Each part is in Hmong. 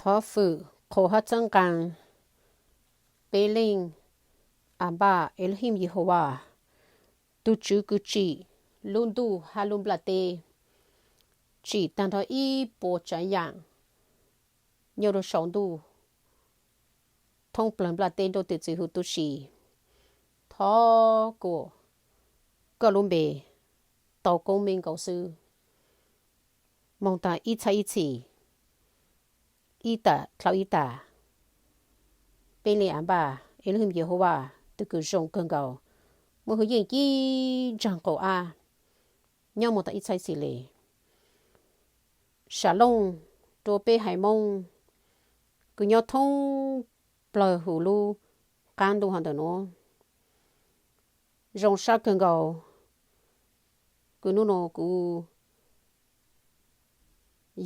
Thov fwm qhuas hab txhawb nqaa peb leej Anpaj Elohim Yehauvas, tug Tswv kws tsim lub ntuj hab lub nplaj teb, tsim taag nrho ib puas tsaav yaam nyob rua sau ntuj thoob plawg nplaj teb nrauj twm txiv huv tub si. Thov kuas koj lub npe tau koob meej nkaus xwb. Moog taag ib txhab ib txhis, ib tam dlhau ib tam, peb leej Anpaj Elohim Yehauvas tug kws zoo kawg nkaus, muaj hwj yeej cib nraag qaum ab nyob moog taag ib txhab ib txhis le. Shalom rua peb haiv Moob kws nyob thoob plawg huv lub qaab ntuj hov ntawm nuav. Zoo sab kawg nkaus kws nub nua kuv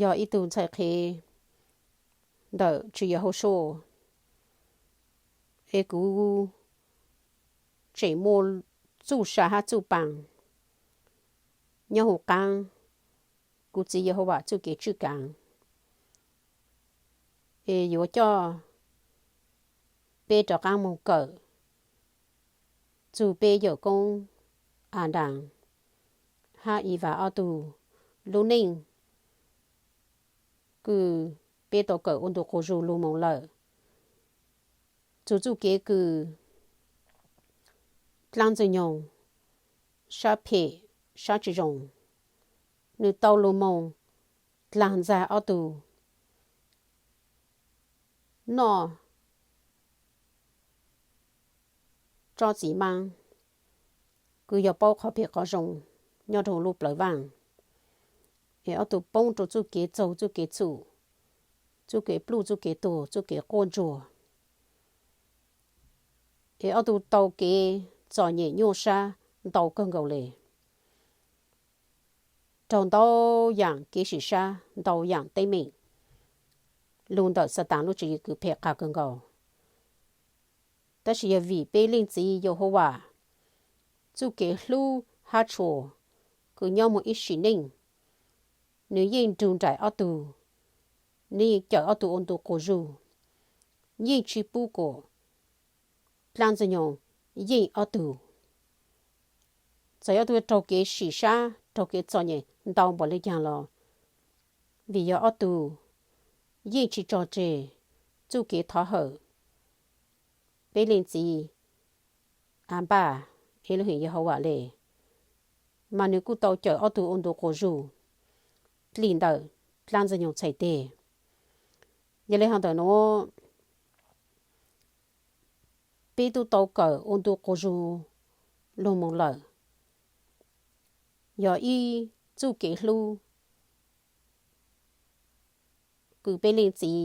yog ib tug ntxhais qhev ntawm Tswv Yexus, es kuv tseem muaj txuj sa hab txuj paa nyob huv qaab kuv txiv Yehauvas txuj kev tswj kaav, es yuav coj peb rov qaab moog kawm txug peb yawm koob Adas hab Evas ob tug lub neej kws peb tau kawm ua ntu quas zug lug moog lawm. Txug txuj kev kws dlaab Ntxwg Nyoog sab phem sab tsi zoo, nwg tau lug moog dlaag ntxag ob tug noj tsob txiv maab kws yog paub qhov phem qhov zoo nyob rua lub plawv vaaj. Es ob tug poob rua txuj kev txaug txuj kev txhum, txuj kev pluj txuj kev tuag txuj kev quaj ntsuag. Es ob tug tau kev txom nyem nyuaj sab ntau kawg nkaus le, raug ntau yaam kev sim sab ntau yaam teeb meem lug ntawm Xataan lub tswv yim kws phem qas kawg nkaus. Tab sis yog vim peb leej txiv Yehauvas txuj kev hlub hab tshua kws nyob moog ib sim neej, nwg yeej nrug nraim ob tug, nwg yeej cawm ob tug ua ntu quas zug, yeej tsi pub kuas dlaab Ntxwg Nyoog yeej ob tug. Txawm yog ob tug raug kev sim sab raug kev txom nyem ntau npaum le caag los, vim yog ob tug yeej tsi tso tseg txuj kev thov hawm peb leej txiv Anpaj Elohim Yehauvas le, mas nwg kuj tau cawm ob tug ua ntu quas zug dlim ntawm dlaab Ntxwg Nyoog txhais teg. Yog le hov ntawm nuav peb tub tau kawm ua ntu quas zug lug moog lawm, yog ib txuj kev hlub kws peb leej txiv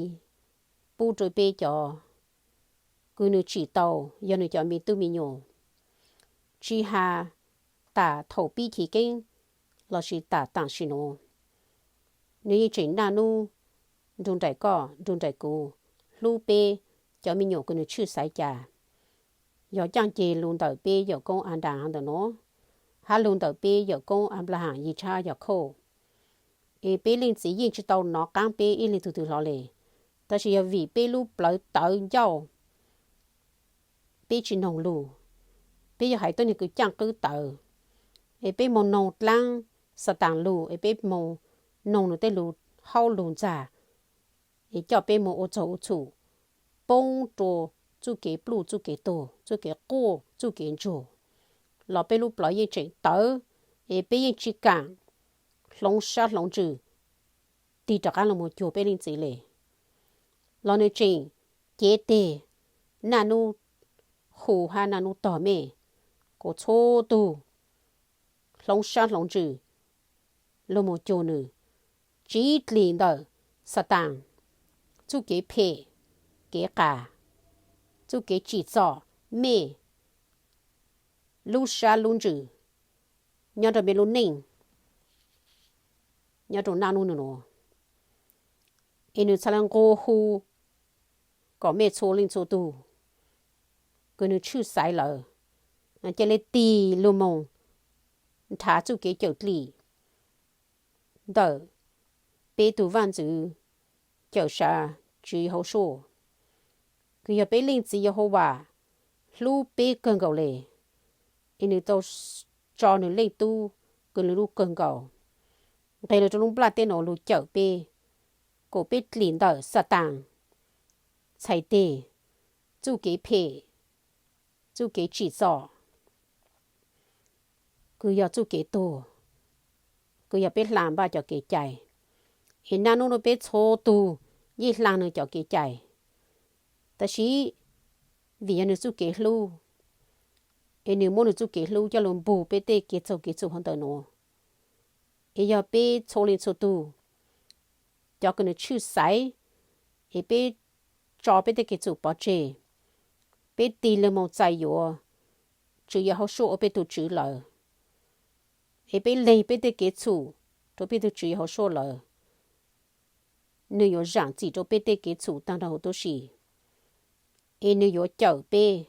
pub rua peb cov kws nwg tsim tau yog nwg cov me tub me nyuam. Tsi has tas thaum pib chiv keeb lossis tas taam sim nuav, nwg yeej tseem naj nub nrug nraim koj nrug nraim kuv, hlub peb cov me nyuam kws nwg tshwj xaiv cas. Yog caaj ceg lug ntawm peb yawm koob Adas ntawm nuav, hab lug ntawm peb yawm koob Anplaham, Yitzhak, Yakhauj, es peb leej txiv yeej tsi tau nov qaab peb ib leeg tug twg hlo le. Tab sis yog vim peb lub plawv tawv ncauj, peb tsi noog lug, peb yog haiv tuab neeg kws caaj qwb tawv, es peb moog noog dlaab Xataan lug, es peb moog noog nwg tej lug haub lug ntxag, es coj peb moog ua txaug ua txhum, poob rua txuj kev pluj txuj kev tuag txuj kev quaj txuj kev ntsuag, los peb lub plawv yeej tseem tawv, es peb yeej tsi kaam hloov sab hloov ntsws tig rov qaab lug moog cuag peb leej txiv le. Los nwg tseem cev teg naj nub hu hab naj nub tog mej, kuas txhua tug hloov sab hloov ntsws lug moog cuag nwg, tsiv dlim ntawm Xataan txuj kev phem, kev qas, txuj kev tsim txom mej lub sab lub ntsws nyob rua mej lub neej, nyob rua naj nub nua, es nwg txhad le nqua hu kom mej txhua leej txhua tug kws nwg tshwj xaiv lawm, ca le tig lug moog nrhav txuj kev cawm dlim ntawm peb tug vaaj ntxwv cawm sav Tswv Yehausuas, kws yog peb Leej Txiv Yehauvas hlub peb kawg nkaus le, es nws tau tso nws Leej Tub kws nws hlub kawg nkaus nqis los rau lub nplaj teb no lug cawm peb, kom peb dlim ntawm Xatas txhais teg, txuj kev phem, txuj kev tsim txom, kws yog txuj kev tuag, kws yog peb hla npaj cov kev cai, es naj nub no peb txhua tug yeej hla nws cov kev cai. Tab sis vim yog nws txuj kev hlub, es nws muab nws txuj kev hlub coj lug npug peb tej kev txaug kev txhum hov ntawm nuav, es yog peb txhua leej txhua tug cov kws nws tshwj xaiv, es peb tso peb tej kev txhum pov tseg, peb tig lug moog txais yuav Tswv Yehausuas ua peb tug Tswv lawm, es peb leeg peb tej kev txhum rau peb tug Tswv Yehausuas lawm, nws yuav zaam txim rau peb tej kev txhum taag nrho huv tub si, es nws yuav cawm peb,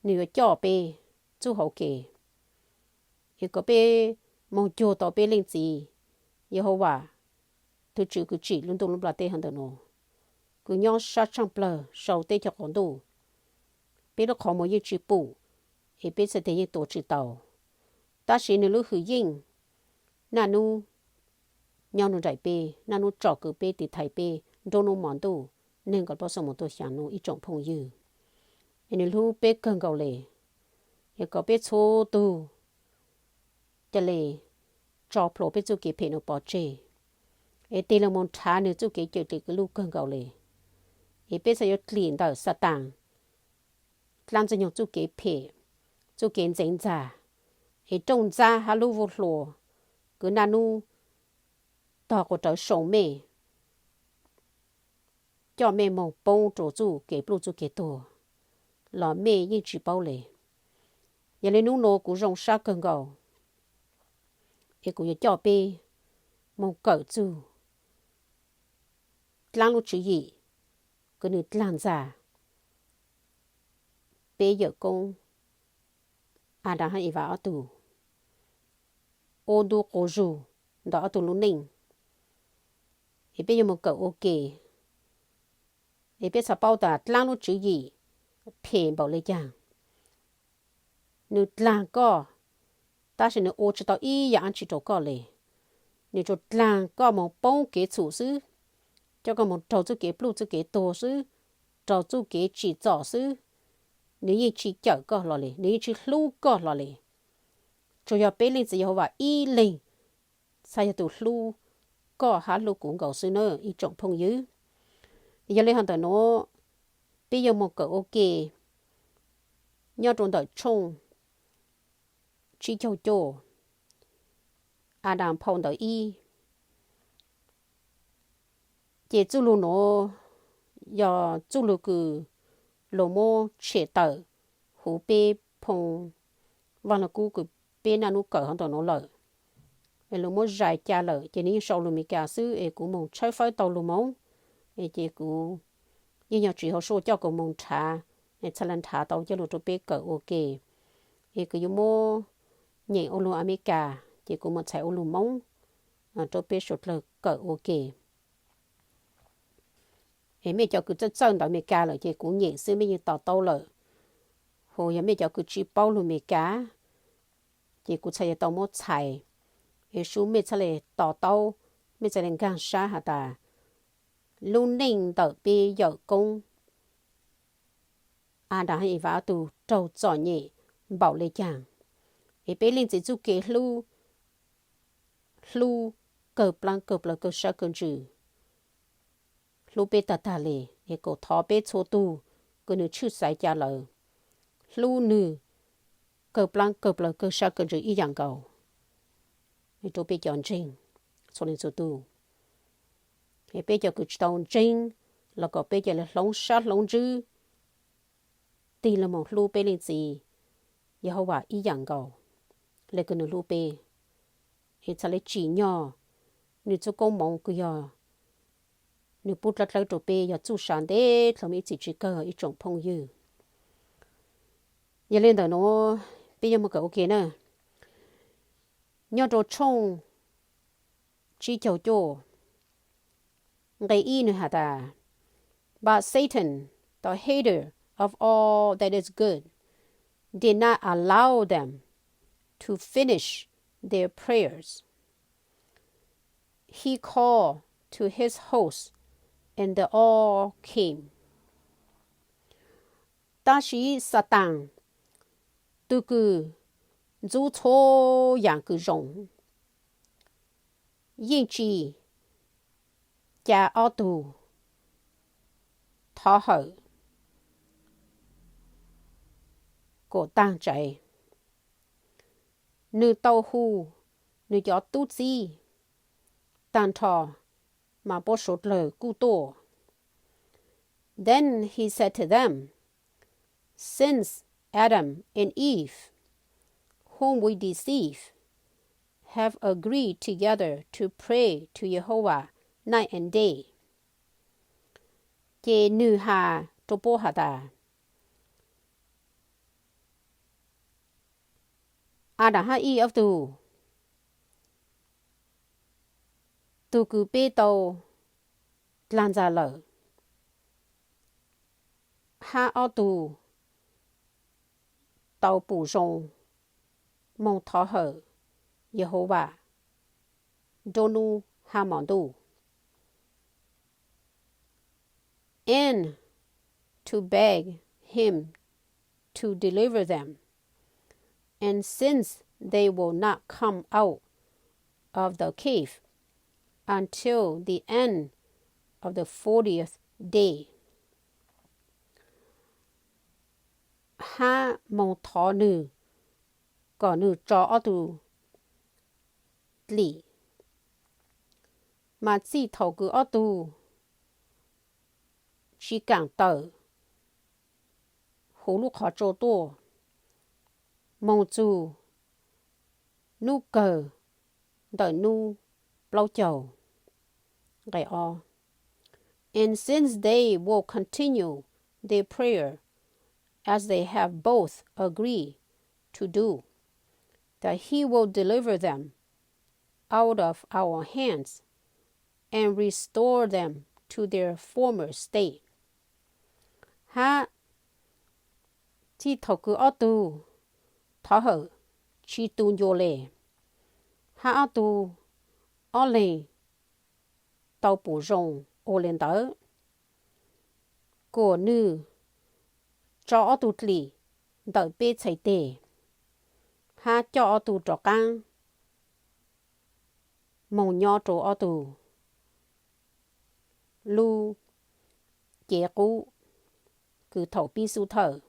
nws yuav coj peb txuj hauv kev, es kom peb moog cuag tau peb Leej Txiv Yehauvas, tug Tswv kws tsim lub ntuj lub nplaj teb hov ntawm nuav, kws nyob sab tshaaj plawg sau teb chaws qaum ntuj. Peb lub qhov muag yeej tsi pum, es peb txhais teg yeej tuav tsi tau, tab sis nws lub hwm yeej naj nub nyob nraim peb, naj nub tsom kwm peb, tiv thaiv peb nruab nub mos ntuj, neeg nkaum plaub xuab moos tuaj xyaa nub ib tsoom phooj ywg. Es nws hlub peb kawg nkaus le, es kom peb txhua tug ca le tso plhuav peb txuj kev phem nuav pov tseg, es tig lug moog nrhav nws txuj kev cawm dlim kws luj kawg nkaus le, es peb txhad yuav dlim ntawm Xatas dlaab ntxwg nyoog txuj kev phem, txuj kev ntxeev ntxag, es rooj ntxab hab lub vuj hlua kws naj nub tog quas rawv sau mej, coj mej moog poob rua txuj kev pluj txuj kev tuag los mej yeej tsi paub le. Yog le nub nuav kuv zoo sab kawg nkaus, es kuv yuav coj peb moog kawm txug dlaab lub tswv yim kws nws dlaag ntxag peb yawm koob Adas hab Evas ob tug ua ntu quas zug ntawm ob tug lub neej. Es peb yuav moog kawm ua ke, es peb txhad paub tas dlaab lub tswv yim phem npaum le caag. Nws dlaag koj, tab sis nws ua tsi tau ib yaam dlaab tsi rua koj le. Nws tsuas dlaag koj moog poob kev txhum xwb, coj koj moog raug txuj kev pluj txuj kev tuag xwb, raug txuj kev tsim txom xwb. Nws yeej tsi cawm koj hlo le, nws yeej tsi hlub koj hlo le. Tsuas yog peb Leej Txiv Yehauvas ib leeg txhad yog tug hlub koj hab hlub kuv nkaus xwb na ib tsoom phooj ywg. Yog le hov ntawm nuav, peb yuav moog kawm ua ke nyob rua ntawm tshooj tsib caug cuaj, Adas phau ntawv ib. Ces txuj lug nuav yog txuj lug kws luas muab tshem tawm huv peb phoo Vaaj Lug Kub kws peb naj nub kawm hov ntawm nuav lawm. Es luas muab zais ca lawm ces nws yeej sau lug Amelikas xwb es kuv moog tshawb fawb tau lug Moob, ces kuv yeej yog Tswv Yexus coj kuv moog nrhav, txhad le nrhav tau coj lug rua peb kawm ua ke. Es kuv yuav muab nyeem ua lug Amelikas ces kuv moog txhais ua lug Moob rua peb suav dlawg kawm ua ke. Es mej cov kws txawj txawj ntawv Amelikas lawm ces kuv nyeem xwb mej yeej to taub lawm. Hos yog mej cov kws tsi paub lug Amelikas, ces kuv txhad yuav tau muab txhais, es sub mej txhad le to taub, mej txhad le nkaag sab has tas lub neej ntawm peb yawm koob Adas hab Evas ob tug raug txom nyem npaum le caag. Es peb leej txiv txuj kev hlub, hlub kawg plaab kawg plawg kawg sab kawg ntsws, hlub peb tag tag le, es kuas thov peb txhua tug kws nws tshwj xaiv ca lawm, hlub nws kawg plaab kawg plawg kawg sab kawg ntsws ib yaam nkaus rua peb cov ntseeg txhua leej txhua tug. Es peb cov kws tsi tau ntseeg los kom peb ca le hloov sab hloov ntsws tig lug moog hlub peb leej txiv Yehauvas ib yaam nkaus le kws nws hlub peb. Es txhad le tsim nyog nws txuj koob moov kws yog nws pub dlawb dlawb rua peb yog txuj sa ntev dlhau mej ib txhis tsi kawg ib tsoom phooj ywg. Yog le ntawm nuav peb yuav moog kawm ua ke na. Nyob rua tshooj tsib caug cuaj nqe ib nws has tas, But Satan, the hater of all that is good, did not allow them to finish their prayers. He called to his hosts, and they all came. Tab sis Xatas, tus kws ntxub txhua yaam kws zoo, yeej tsis ca ob tug thov hawm kom taag tsev. Nwg tau hu nwg cov tub txib taag nrho, mas puab suav dlawg kuj tuaj. Then he said to them, Since Adam and Eve, whom we deceived, have agreed together to pray to Jehovah night and day. Ces nwg has rua puab has tas, Adas hab Ib ob tug, tug kws peb tau dlaag ntxag lawm, hab ob tug tau pum zoo moog thov hawm Yehauvas nruab nub hab mos ntuj, and to beg him to deliver them. And since they will not come out of the cave until the end of the fortieth day, hab moog thov nwg kom nwg tso ob tug dlim, mas txij thaum kws ob tug tsis kaam tawm huv lub qhov tsua tuaj moog txug nub kawg ntawm nub plaub caug nqe ob. And since they will continue their prayer as they have both agreed to do, that he will deliver them out of our hands and restore them to their former state. Hab txij thaum kws ob tug thov hawm tsis tu ncua le, hab ob tug ob leeg tau pum zoo ua le ntawd, kuas nwg tso ob tug dlim ntawm peb txhais teg, hab coj ob tug rov qaab moog nyob rua ob tug lub cev qub kws thaum pib xub thawj.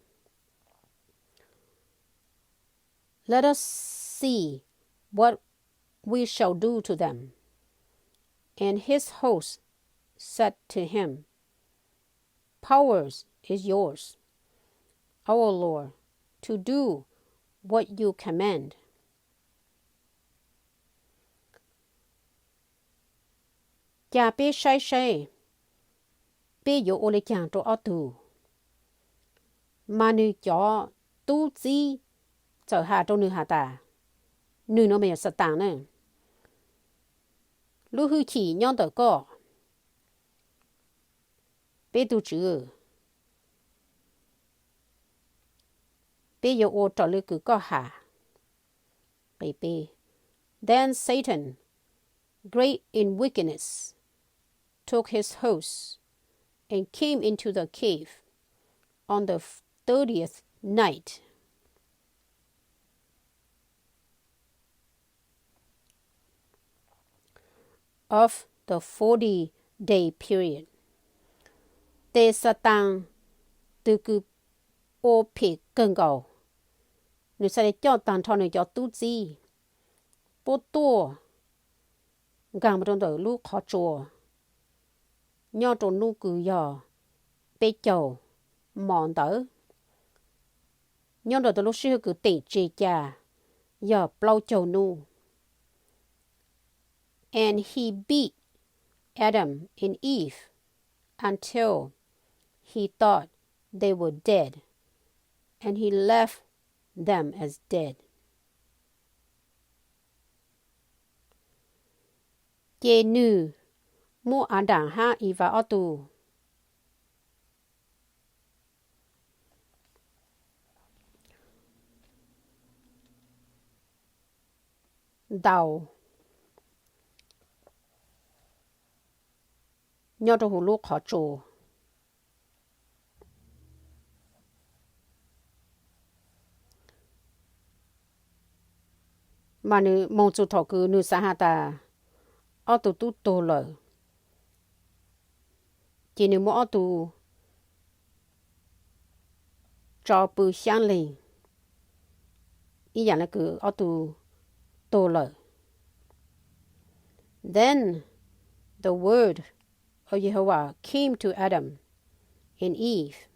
Let us see what we shall do to them. And his host said to him, Power is yours, our Lord, to do what you command. Ca peb saib saib peb yuav ua le caag rua ob tug. Mas nwg cov tub txib txawm has rua nwg has tas, nwg nuav mas yog Xatas na, lub hwj chim nyob ntawm koj, peb tug tswv, peb yuav ua raws le kws koj has. Then Satan, great in wickedness, took his host and came into the cave on the thirtieth night of the forty day period. Tes Xatas, tug kws ua phem kawg nkaus, nwg xaav le coj taag nrho nwg cov tub txib puab tuaj nkaag mus rua ntawm lub qhov tsua nyob rua nub kws yog peb caug mos ntawd, nyob rua lub sij hawm kws teem tse ca yog plaub caug nub. And he beat Adam and Eve until he thought they were dead, and he left them as dead. Ces nwg muab Adas hab Evas ob tug ntaus nyob rau hauv lub qhov tsua. Mas nws moog txug thaum kws nws xaav has tas ob tug tub tuag lawm, ces nws muab ob tug tso pw xyaab leeg ib yaam le kws ob tug tuag lawm. Then the word of Jehovah came to Adam and Eve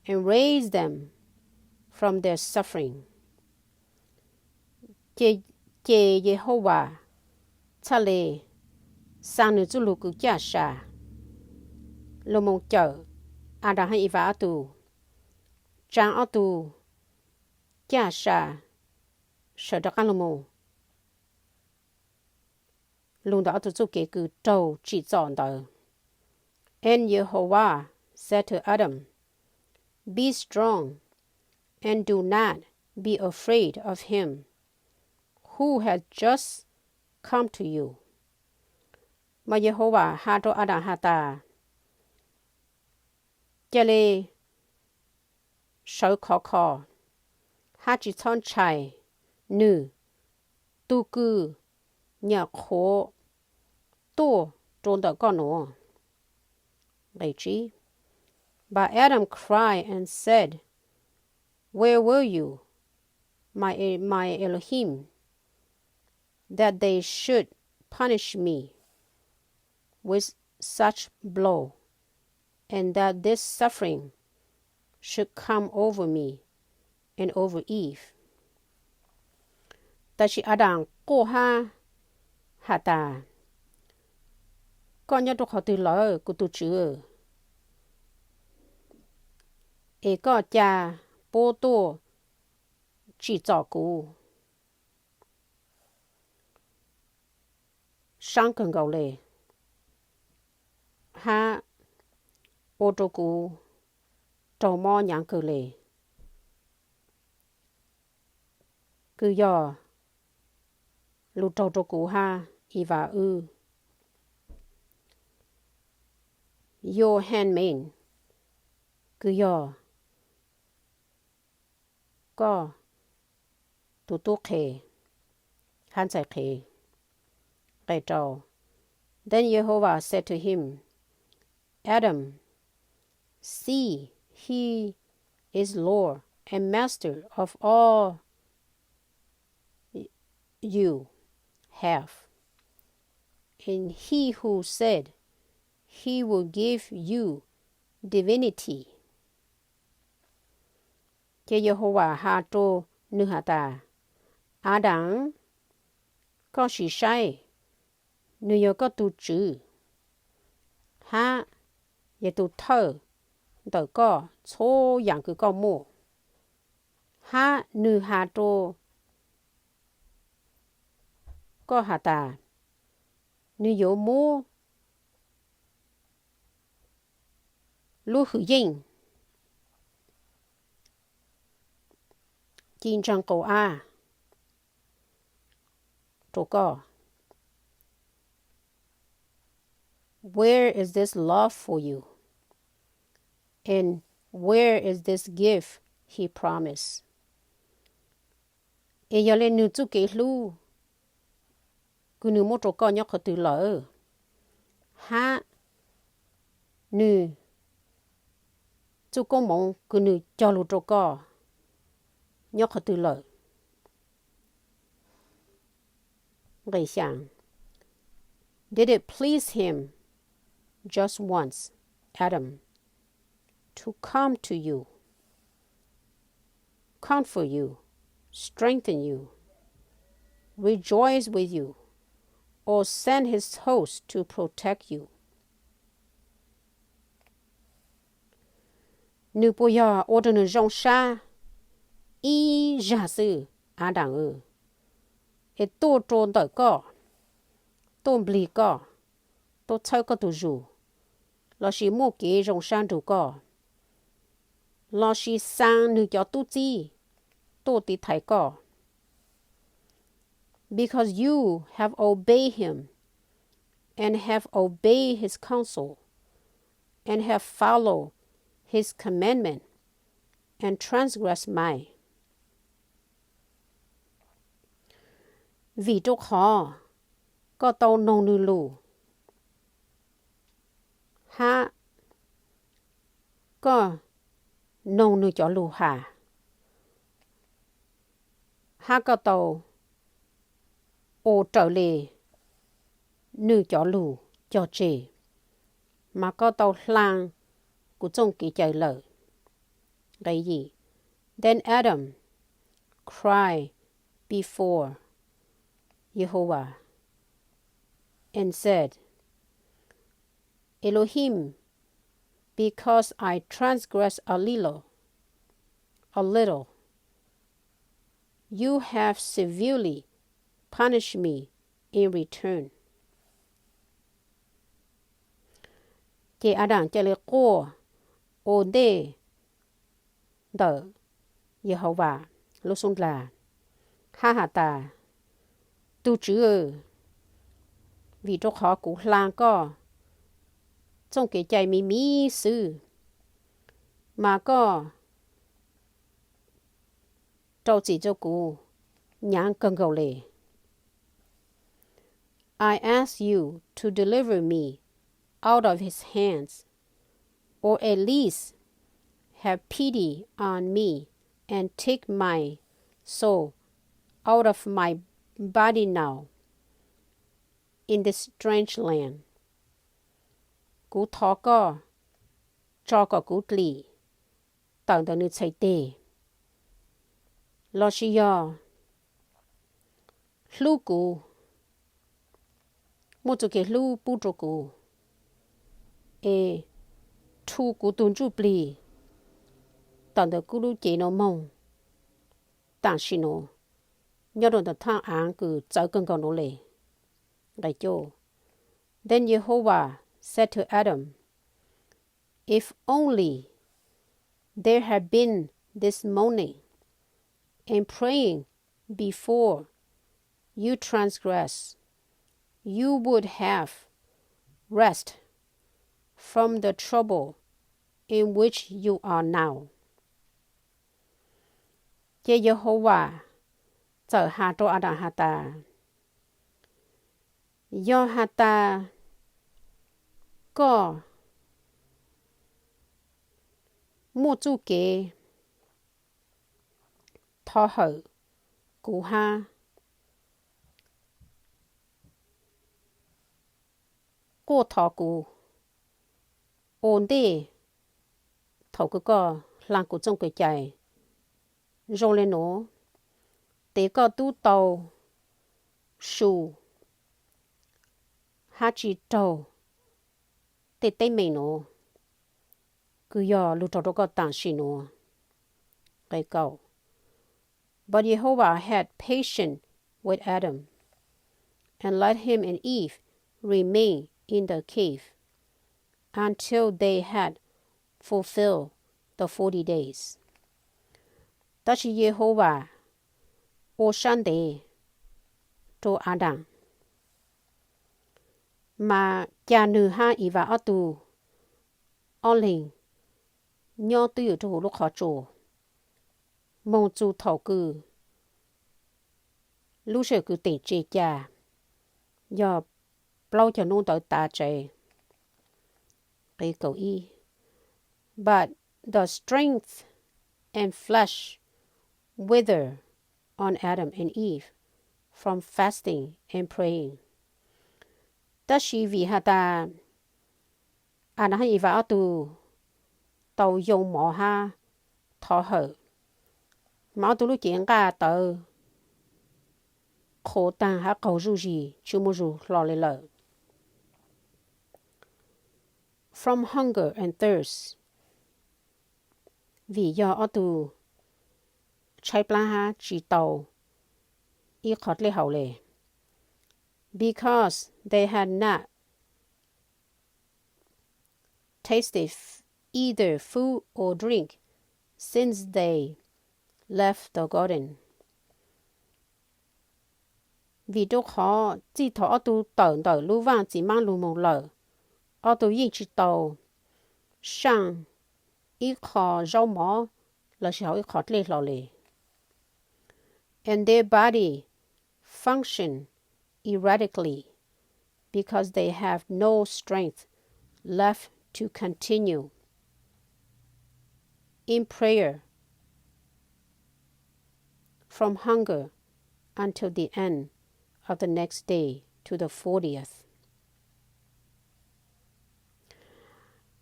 and raised them from their suffering. Ces Yehauvas txhaj le xaa nws txuj lug kws caj sa lug moog cawm Adas hab Evas ob tug, tsaa ob tug caj sa sawv rov qaab lug moog lug ntawm ob tug txuj kev kws raug tsim txom ntawd. And Jehovah said to Adam, Be strong and do not be afraid of him who has just come to you. Mas Yehauvas has rua Adas has tas, ca le sawv khov kho hab tsi txhob ntshai nwg tug kws nyam qhuav tuaj rua ntawm koj nuav. But Adam cried and said, Where were you, my, my Elohim, that they should punish me with such blow, and that this suffering should come over me and over Eve? Tab sis Adas quaj hab has tas, Koj nyob rua qhov twg lawm kuv tug Tswv, es koj ca puab tuaj tsim txom kuv saab kawg nkaus le, hab ua rua kuv raug mob nyaav kawg le? Kws yog lug raug rua kuv hab Evas wb, your handmaid, kws yog koj tug tub qhe hab ntxhais qhe. Nqe rau. Then Jehovah said to him, Adam, see, he is Lord and Master of all you have, and he who said he would give you divinity. Ces Yehauvas has rua nwg has tas, Adas, koj sim saib, nwg yog koj tug tswv, hab yog tug thawj ntawm koj txhua yaam kws koj muaj, hab nwg has rua koj has tas, nwg yuav muab lub hwm yeej ci ntseeg qau ab rua koj. Where is this love for you? And where is this gift he promised? Es yog le nwg txuj kev hlub kws nwg muab rua koj nyob qhov twg lawm? Hab nwg txuj koob moov kws nwg cog lug rua koj nyob qhov twg lawm? Nqe xyaa. Did it please him just once, Adam, to come to you, comfort you, strengthen you, rejoice with you, or send his host to protect you? Nwg puas yog ua rua nwg zoo sab ib zag xwb, Adas, es tuaj rua ntawm koj, tuaj nplig koj, tuaj txhawb koj tug zug, lossis muaj kev zoo sab nrug koj, lossis xaa nwg cov tub txib tuaj tiv thaiv koj? Because you have obeyed him, and have obeyed his counsel, and have followed his commandment, and transgressed mine. Vim rau qhov koj tau noog nws lus, hab koj noog nws cov lus has, hab koj tau ua raws li nws cov lus cog tseg, mas koj tau hlaa kuv txooj kev cai lawm. Then Adam cried before Jehovah and said, Elohim, because I transgressed a little, a little, you have severely punished me in return. Ces Adas cia li quaj ua ntej ntawm Yehauvas lub xub ndlag, hab has tas, Tug Tswv, vim rau qhov kuv hlaa koj txooj kev cai me miv xwb, mas koj rau txim rau kuv nyaav kawg nkaus li. I ask you to deliver me out of his hands, or at least have pity on me and take my soul out of my body now in this strange land. Kuv thov koj tso kom kuv dlim tawm ntawm nws txhais teg, lossis yog hlub kuv, muaj txuj kev hlub pub rau kuv, es rhu kuv tug ntsuj plig tawm ntawm kuv lub cev no moog taam sim nuav, nyob rau ntawm thaaj aav kws txawv kawg nkaus nuav le. Nqe cuaj. Then Jehovah said to Adam, If only there had been this moaning and praying before you transgressed, you would have rest from the trouble in which you are now. Ces Yehauvas txawm has rau Adas has tas, Yog has tas koj muaj txuj kev thov hawm kuv hab quaj thov kuv ua ntej thaum kws koj hlaa kuv txooj kev cai zoo le nuav, tes koj tub tau su hab tsi raug tej teeb meem nuav kws yog lug raug rau koj taam sim nuav. Nqe kaum. But Jehovah had patience with Adam, and let him and Eve remain in the cave until they had fulfilled the forty days. Tab sis Yehauvas ua sab ntev rua Adas, mas ca nwg hab Evas ob tug ob leeg nyob twj ywm rua huv lub qhov tsua moog txug thaum kws lub sij hawm kws teem tse ca yog plaub caug nub ntawd tav tsev. But the strength and flesh withered on Adam and Eve from fasting and praying. Tab sis vim has tas Adas hab Evas ob tug tau yoo mov hab thov hawm, mas ob tug lub cev nqaj tawv qhuav taag hab qaug zuj zig tsi muaj zug hlo le lawm. From hunger and thirst, vim yog ob tug tshaib plab hab tsi tau ib qho dlej haus le. Because they had not tasted either food or drink since they left the garden. Vim rau qhov txij thaum ob tug tawm ntawm lub vaj txiv mab lug moog lawm, ob tug yeej tsi tau saaj ib qho zaub mov lossis haus ib qho dlej hlo le. And their body function erratically because they have no strength left to continue in prayer from hunger until the end of the next day to the fortieth.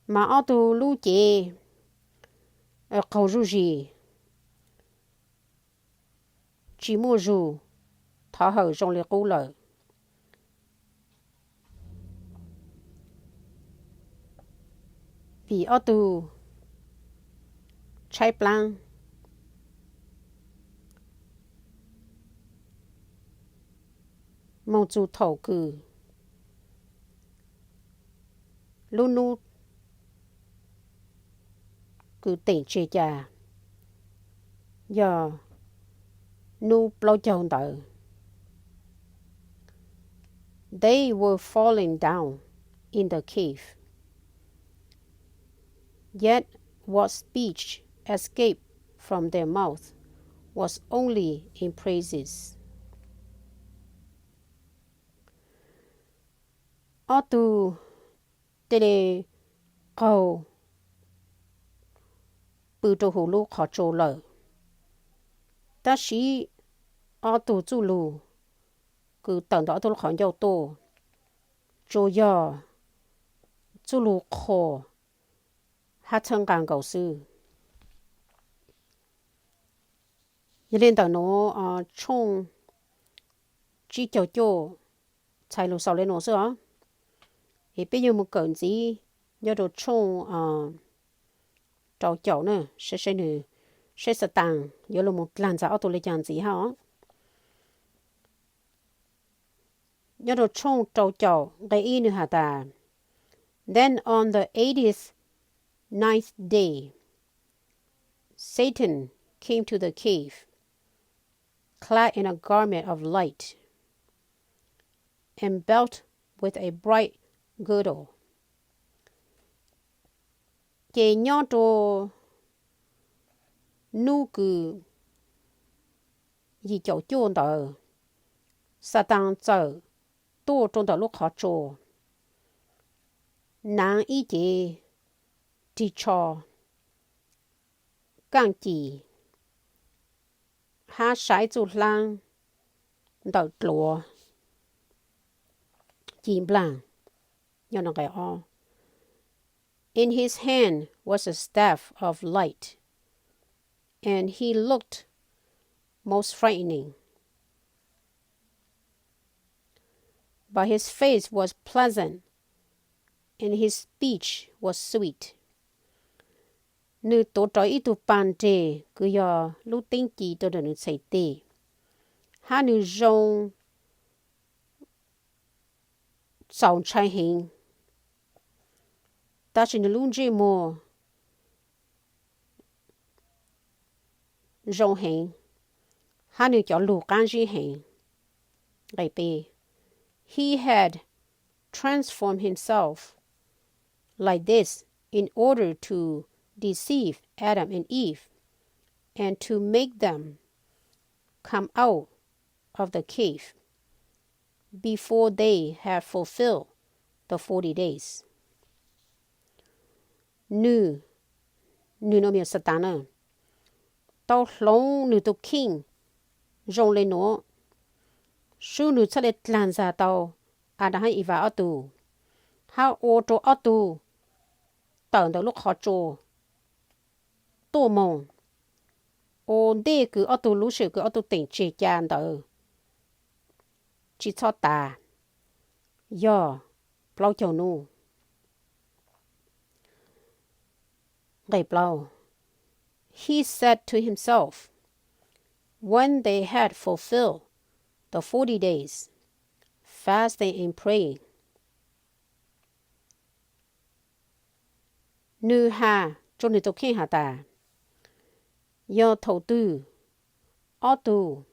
Mas ob tug lub cev qaug zuj zis, tsi muaj zug thov hawm zoo li qub lawm, vim ob tug tshaib plaab moog txug thaum kws lub nub kws teem tseg ca yog nub plaub caug ntawd. They were falling down in the cave, yet what speech escaped from their mouth was only in praises. Ob tug tej le qaug pw rau huv lub qhov tsua lawm, tab sis ob tug txuj lug kws tawm ntawm ob tug lub qhov ncauj tuaj tsuas yog txuj lug qhuas hab txhawb nqaa nkaus xwb. Yog li ntawm nuav, tshooj tsib caug cuaj txhais lug xaus le nuav xwb os. Es peb yuav mus kawm ntxiv nyob rau tshooj rau caum na, saib saib nwg, saib Xataan yuav lug mus dlaag ntxag ob tug le caag ntxiv hab os. Nyob rau tshooj rau caum nqe ib nwg has tas, Then on the eighty-ninth day, Satan came to the cave, clad in a garment of light, and belt with a bright girdle. Ces nyob rau nub kws yim caum cuaj ntawd, Xataan txawm tuaj rau ntawm lub qhov tsua, naav ib cev rig tsho, kaaj cim, hab saib txuj hlaab ntawm dluav ci nplaag. In his hand was a staff of light, and he looked most frightening. But his face was pleasant, and his speech was sweet. Nwg tuav rawv ib tug paag nreg kws yog lub teeb ci rua ntawm nwg txhais teg, hab nwg zoo txaus ntshai heev, tab sis nwg lub ntsej muag zoo heev, hab nwg cov lug qaab zib heev. Nqe peb, He had transformed himself like this in order to deceive Adam and Eve and to make them come out of the cave before they had fulfilled the forty days. Nwg, nwg no yog Xataan na, tau hloov nwg tug kheej zoo le nuav, sub nwg txhaj le dlaag ntxag tau Adas hab Evas ob tug, hab ua rua ob tug tawm ntawm lub qhov tsua tuaj moog, ua ntej kws ob tug lub sij hawm kws ob tug teem tseg ca ntawd tsi txhob tas, yog plaub caug nub. Nqe plaub, He said to himself, when they had fulfilled the forty days, fasting and praying, nwg has rua nwg tug kheej has tas, yog thaum twg ob tug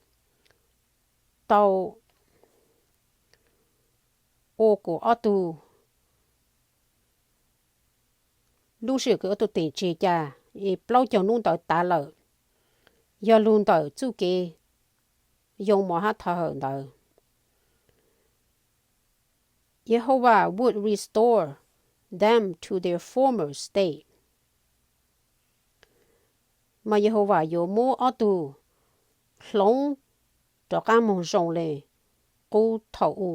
tau ua kuv ob tug, lub sij hawm kuv ob tug teem tseg cas plaub caug hnub ntawd tas lawm, yog lug ntawm txuj kev yoo mov hab thav hawm ntawd. Yehovas would restore them to their former state. Mas Yehovas yuav muab ob tug hloov rov qaab moog zoo le qub thaum u.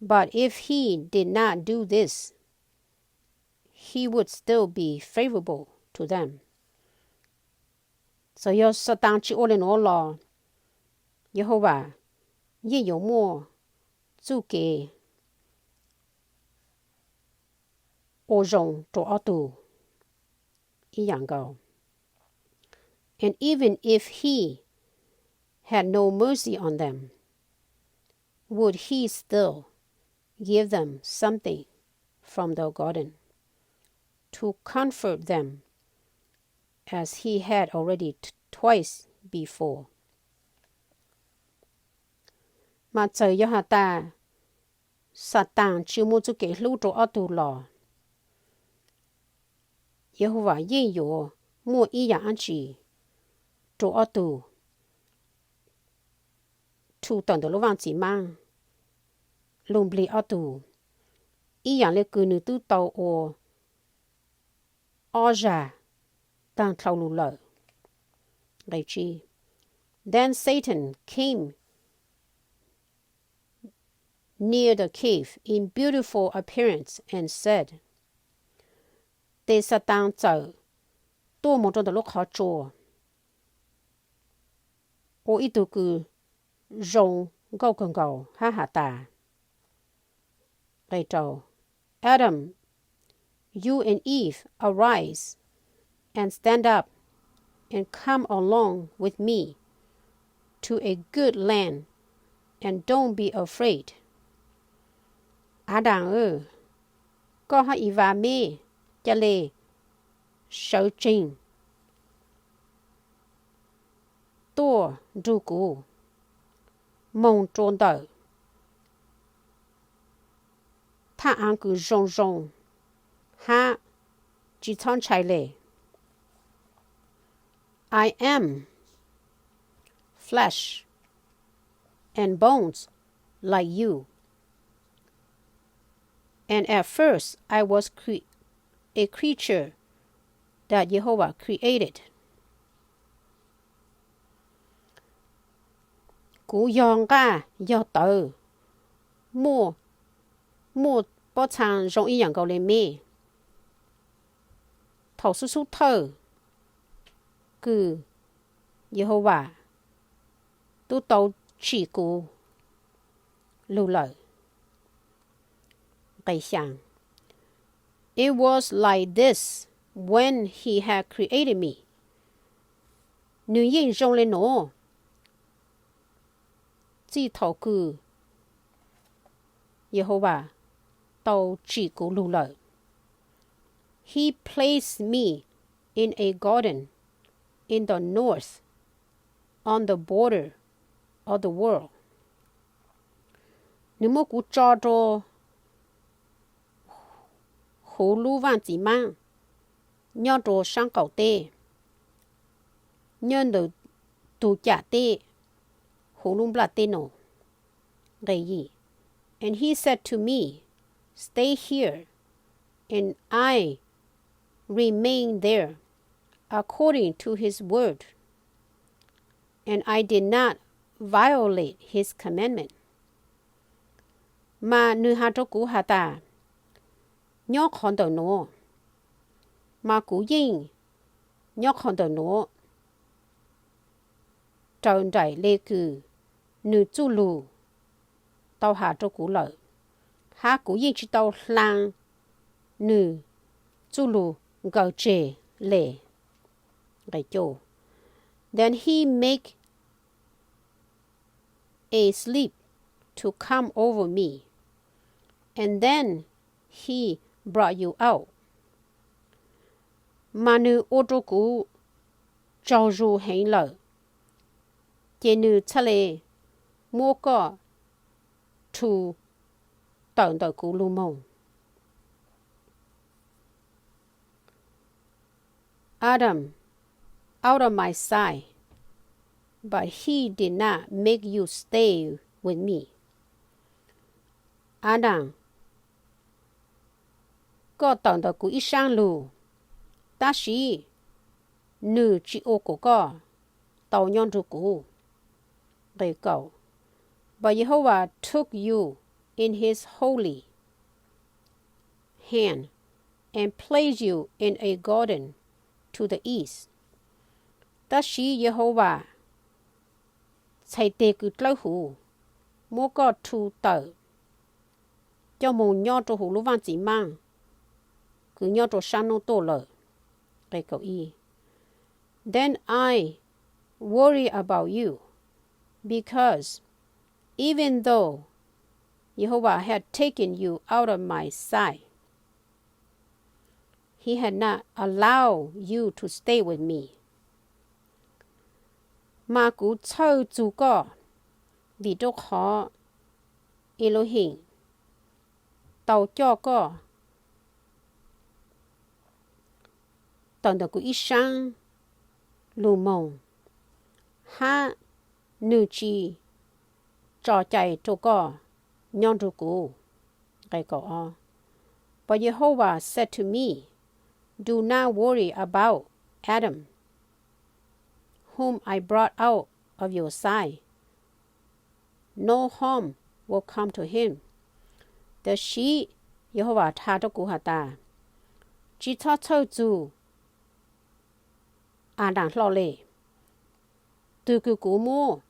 But if he did not do this, he would still be favorable to them. Txawm yog Xatas tsi ua le nuav los, Yehovas yeej yuav muaj txuj kev ua zoo rua ob tug ib yaam nkaus. And even if he had no mercy on them, would he still give them something from the garden to comfort them, as he had already t- twice before? Mas txawm yog has tas Xatas tsi muaj txuj kev hlub rua ob tug los, Yehovas yeej yuav muaj ib yaam dlaab tsi rua ob tug, rhu tawm ntawm lub vaaj txiv maab lug nplig ob tug, ib yaam le kws nws tub tau ua ob zag taag dlhau lug lawm. Then Satan came near the cave in beautiful appearance and said, tes Xatas txawm tuaj moog rua ntawm lub qhov tsua ua ib tug kws zoo nkauj kawg nkaus hab has tas, Adam, you and Eve, arise and stand up and come along with me to a good land and don't be afraid. Adas, koj hab Evas meb, ca le sawv tsees tuaj nrug kuv moog rua ntawm thaaj aav kws zoo zoo hab tsi txhob ntshai le. I am flesh and bones like you. And at first I was cre- a creature that Yehovah created. Kuv yog nqaj yog tawv, muaj, muaj pob txhaa zoo ib yaam nkaus le meb. Thaum xub xub thawj kws Yehovas tub tau tsim kuv lug lawm. Nqe xyaa, it was like this when he had created me. Nwg yeej zoo le nuav txij thaum kws Yehovas tau tsim kuv lug lawm. He placed me in a garden in the north, on the border of the world. Nwg muab kuv tso rua huv lub vaaj txiv maab nyob rua saab qaum teb, nyob ntawm tug cam teb huv lub nplaj teb nuav. Nqe yim, and he said to me, stay here, and I remain there, according to his word, and I did not violate his commandment. Mas nwg has rua kuv has tas, nyob qhov ntawm nuav, mas kuv yeej nyob qhov ntawm nuav raws nraim le kws nwg txuj lug tau has rua kuv lawm, hab kuv yeej tsi tau hlaa nwg txuj lug nkaws tseg le. Nqe cuj, then he make a sleep to come over me, and then he brought you out. Mas nwg ua rua kuv tsaug zug heev lawm, ces nwg txhaj le muab koj rhu tawm ntawm kuv lug moog. Adam, out of my sight, but he did not make you stay with me. Adas, koj tawm ntawm kuv ib saab lug, tab sis nwg tsi ua kom koj tau nyob nrug kuv. But Jehovah took you in his holy hand and placed you in a garden to the east. Tab sis Yehauvas txhais teg kws dlawb huv, muab koj rhu tawm coj moog nyob rua huv lub vaaj txim maaj kws nyob rua saab nuj tuaj lawm. Then I worry about you, because even though Jehovah had taken you out of my sight, he had not allowed you to stay with me. Mas kuv txhawj txug koj, vim rua qhov Elohim tau coj koj tawm ntawm kuv ib saab lug moog, hab nwg tsi tso cai rua koj nyob nrug kuv. But Jehovah said to me, Do not worry about Adam, whom I brought out of your sight. No harm will come to him. Tab sis Yehauvas has rua kuv has tas, Tsi txhob txhawj txug Adas hlo le. Tug kws kuv muab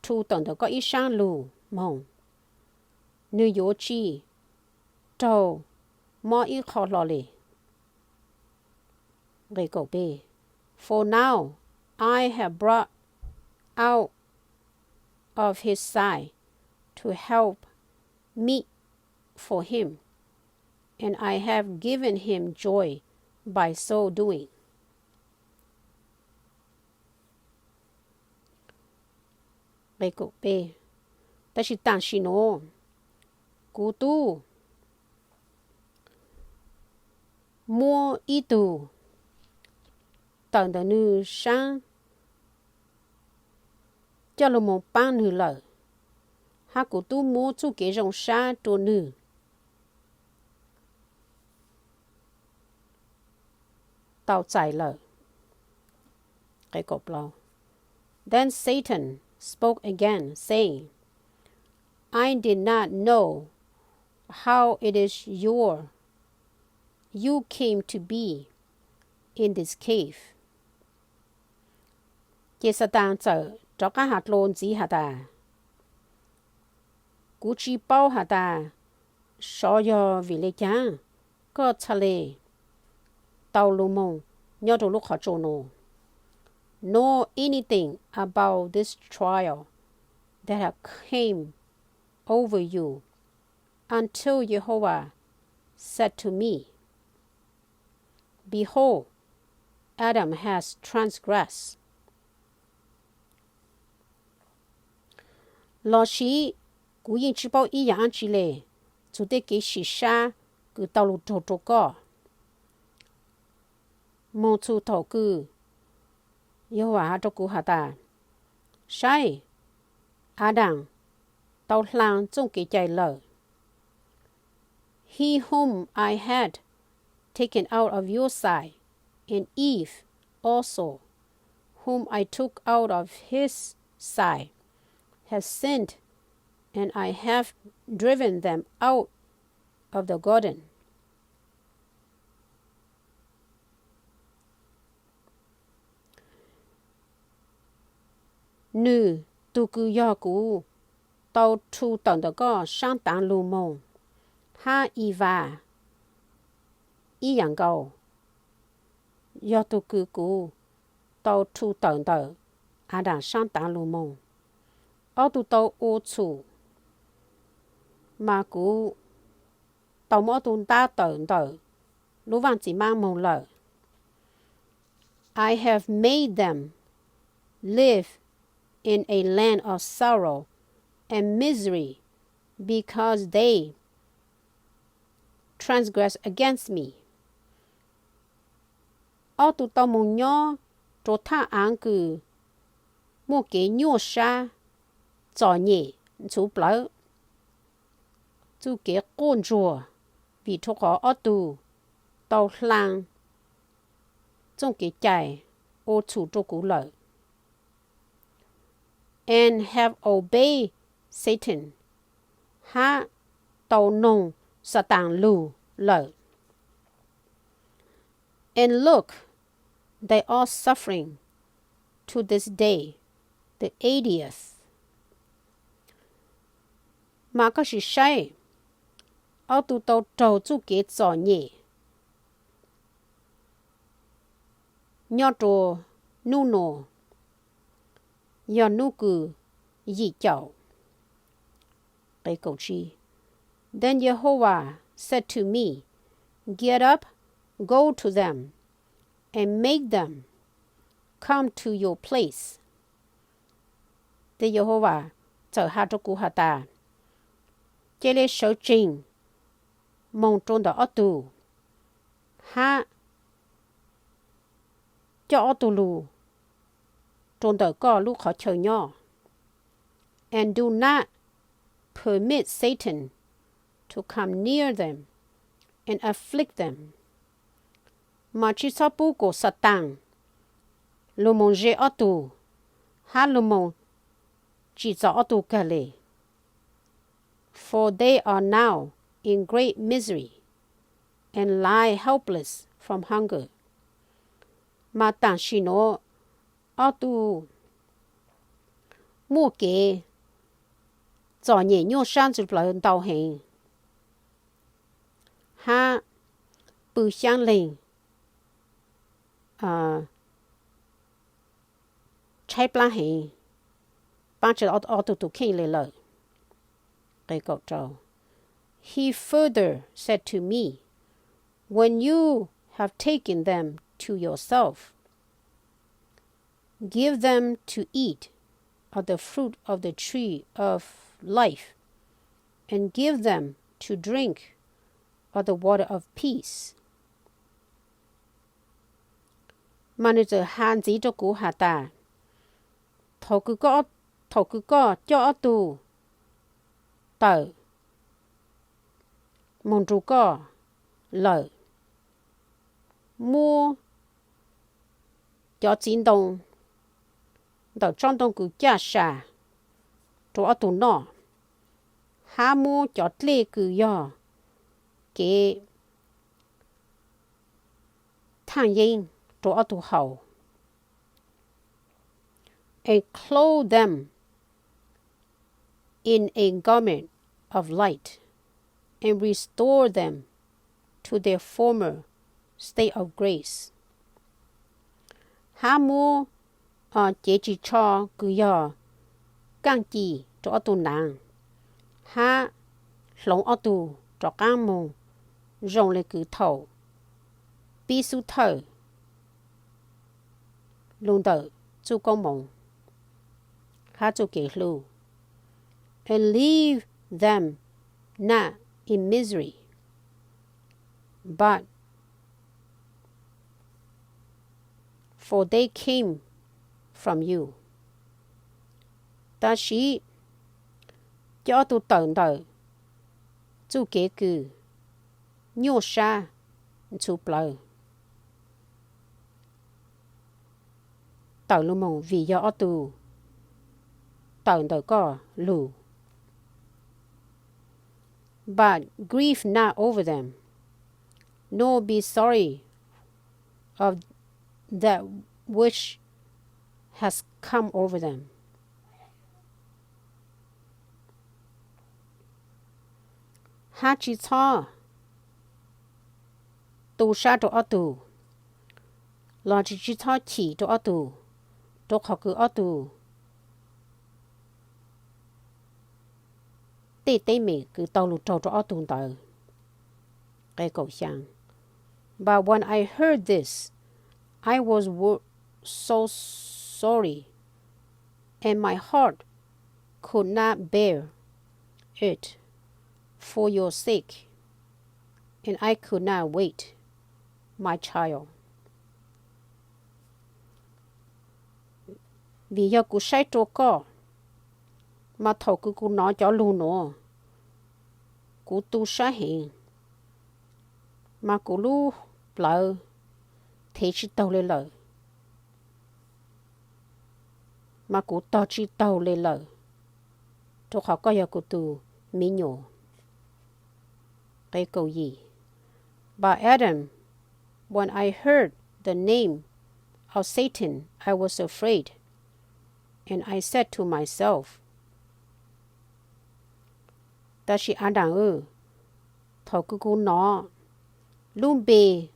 rhu tawm ntawm koj ib saab lug moog, nwg yuav tsi raug mob ib qho hlo le. For now I have brought out of his sight to help meet for him, and I have given him joy by so doing. Tab sis tam sim nuav kuv tub muab ib tug tawm ntawm nwg saab coj lug moog paab nwg lawm, hab kuv tub muab txuj kev zoo sab rua nwg tau txais lawm. Then Satan spoke again, saying, I did not know how it is your, you came to be in this cave. Ces Xatas txawm rov qab has dlua ntxiv has tas, Kuv tsi paub has tas sov yog vim le caag koj txhaj le tau lug moog nyob rua lub qhov tsua nuav, nor anything about this trial that have came over you, until Jehovah said to me, Behold, Adam has transgressed. Lossis kuv yeej tsi paub ib yaam dlaab tsi le txug tej kev sim sab kws tau lug raug rua koj moog txug thaum kws Yehauvas has rua kuv has tas, Saib, Adas tau hlaa txuj kev cai lawm. He whom I had taken out of your sight, and Eve also, whom I took out of his sight, have sinned, and I have driven them out of the garden. Nwg tug kws yog kuv tau rhu tawm ntawm koj saab taav lug moog, hab Evas ib yaam nkaus yog tug kws kuv tau rhu tawm ntawm Adas saab taav lug moog. Ob tug tau ua txhum, mas kuv tau muab ob tug ntab tawm ntawm lub vaaj txim maab moog lawm. I have made them live in a land of sorrow and misery because they transgressed against me. Ob tug tau moog nyob rua thaaj aav kws muaj kev nyuaj sab, txom nyem ntxhuv plawv, txuj kev quaj ntsuag, vim rua qhov ob tug tau hlaa txuj kev cai ua txhum rua kuv lawm, and have obeyed Satan, hab tau noog Xataan lug lawm. And look, they are suffering to this day, the eightieth. Mas koj sim saib, ob tug tau raug txuj kev txom nyem nyob rua nub nua, yog nub kws yim caum. Then Jehovah said to me, Get up, go to them, and make them come to your place. Tes Yehauvas txawm has rua kuv has tas, Ca le sawv tsees moog rua ntawm ob tug, hab coj ob tug lug rua ntawm koj lub qhov chaw nyob. And do not permit Satan to come near them and afflict them. Mas tsi txhob pub kuas Xataan lug moog ze ob tug, hab lug moog tsim txom ob tug kag le. For they are now in great misery, and lie helpless from hunger. Mas taam sim nuav ob tug muaj kev txom nyem nyuaj sab ntxhw plawv ntau heev, hab pw xyaab leeg tshaib plab heev, paab tsi ob tug tus kheej le lawm. He further said to me, When you have taken them to yourself, give them to eat of the fruit of the tree of life, and give them to drink of the water of peace. Mas nwg txawm has ntxiv rua kuv has tas, thaum kws koj coj ob tug tawm moog nrug koj lawm, muab cov txiv ntoo ntawm tsob ntoo kws caj sa rua ob tug noj, hab muab cov dlej kws yog kev thaaj yeeb rua ob tug haus, and clothe them in a garment of light, and restore them to their former state of grace. Hab muab cev ris tsho kws yog kaaj ci rua ob tug naav, hab hloov ob tug rov qaab moog zoo le kws thaum pib xub thawj lug ntawm txuj koob moov hab txuj kev hlub, and leave them not in misery, but for they came from you. Tab sis coj ob tug tawm ntawm txuj kev kws nyuaj sab ntxhuv plawv tawm lug moog vim yog ob tug tawm ntawm koj lug. But grieve not over them, nor be sorry of that which has come over them. Hab tsi txhob tu sab rua ob tug, los tsi, tsi txhob chim rua ob tug, rua qhov kws ob tug tej teeb meem kws tau lug raug rua ob tug ntawd. Qe kaum xyaa. But when I heard this, I was wo- so sorry, and my heart could not bear it. for your sake, and I could not wait, my child. Vim yog kuv saib rua koj, mas thaum kws kuv nov cov lug nuav, kuv tu sab heev, mas kuv lub plawv thev tsi taug le lawm, mas kuv tog tsi taug le lawm, rua qhov koj yog kuv tug mi nyuas. But Adam, when I heard the name of Satan, I was afraid, and I said to myself, Tab sis Adas, thaum kws kuv nov lub npe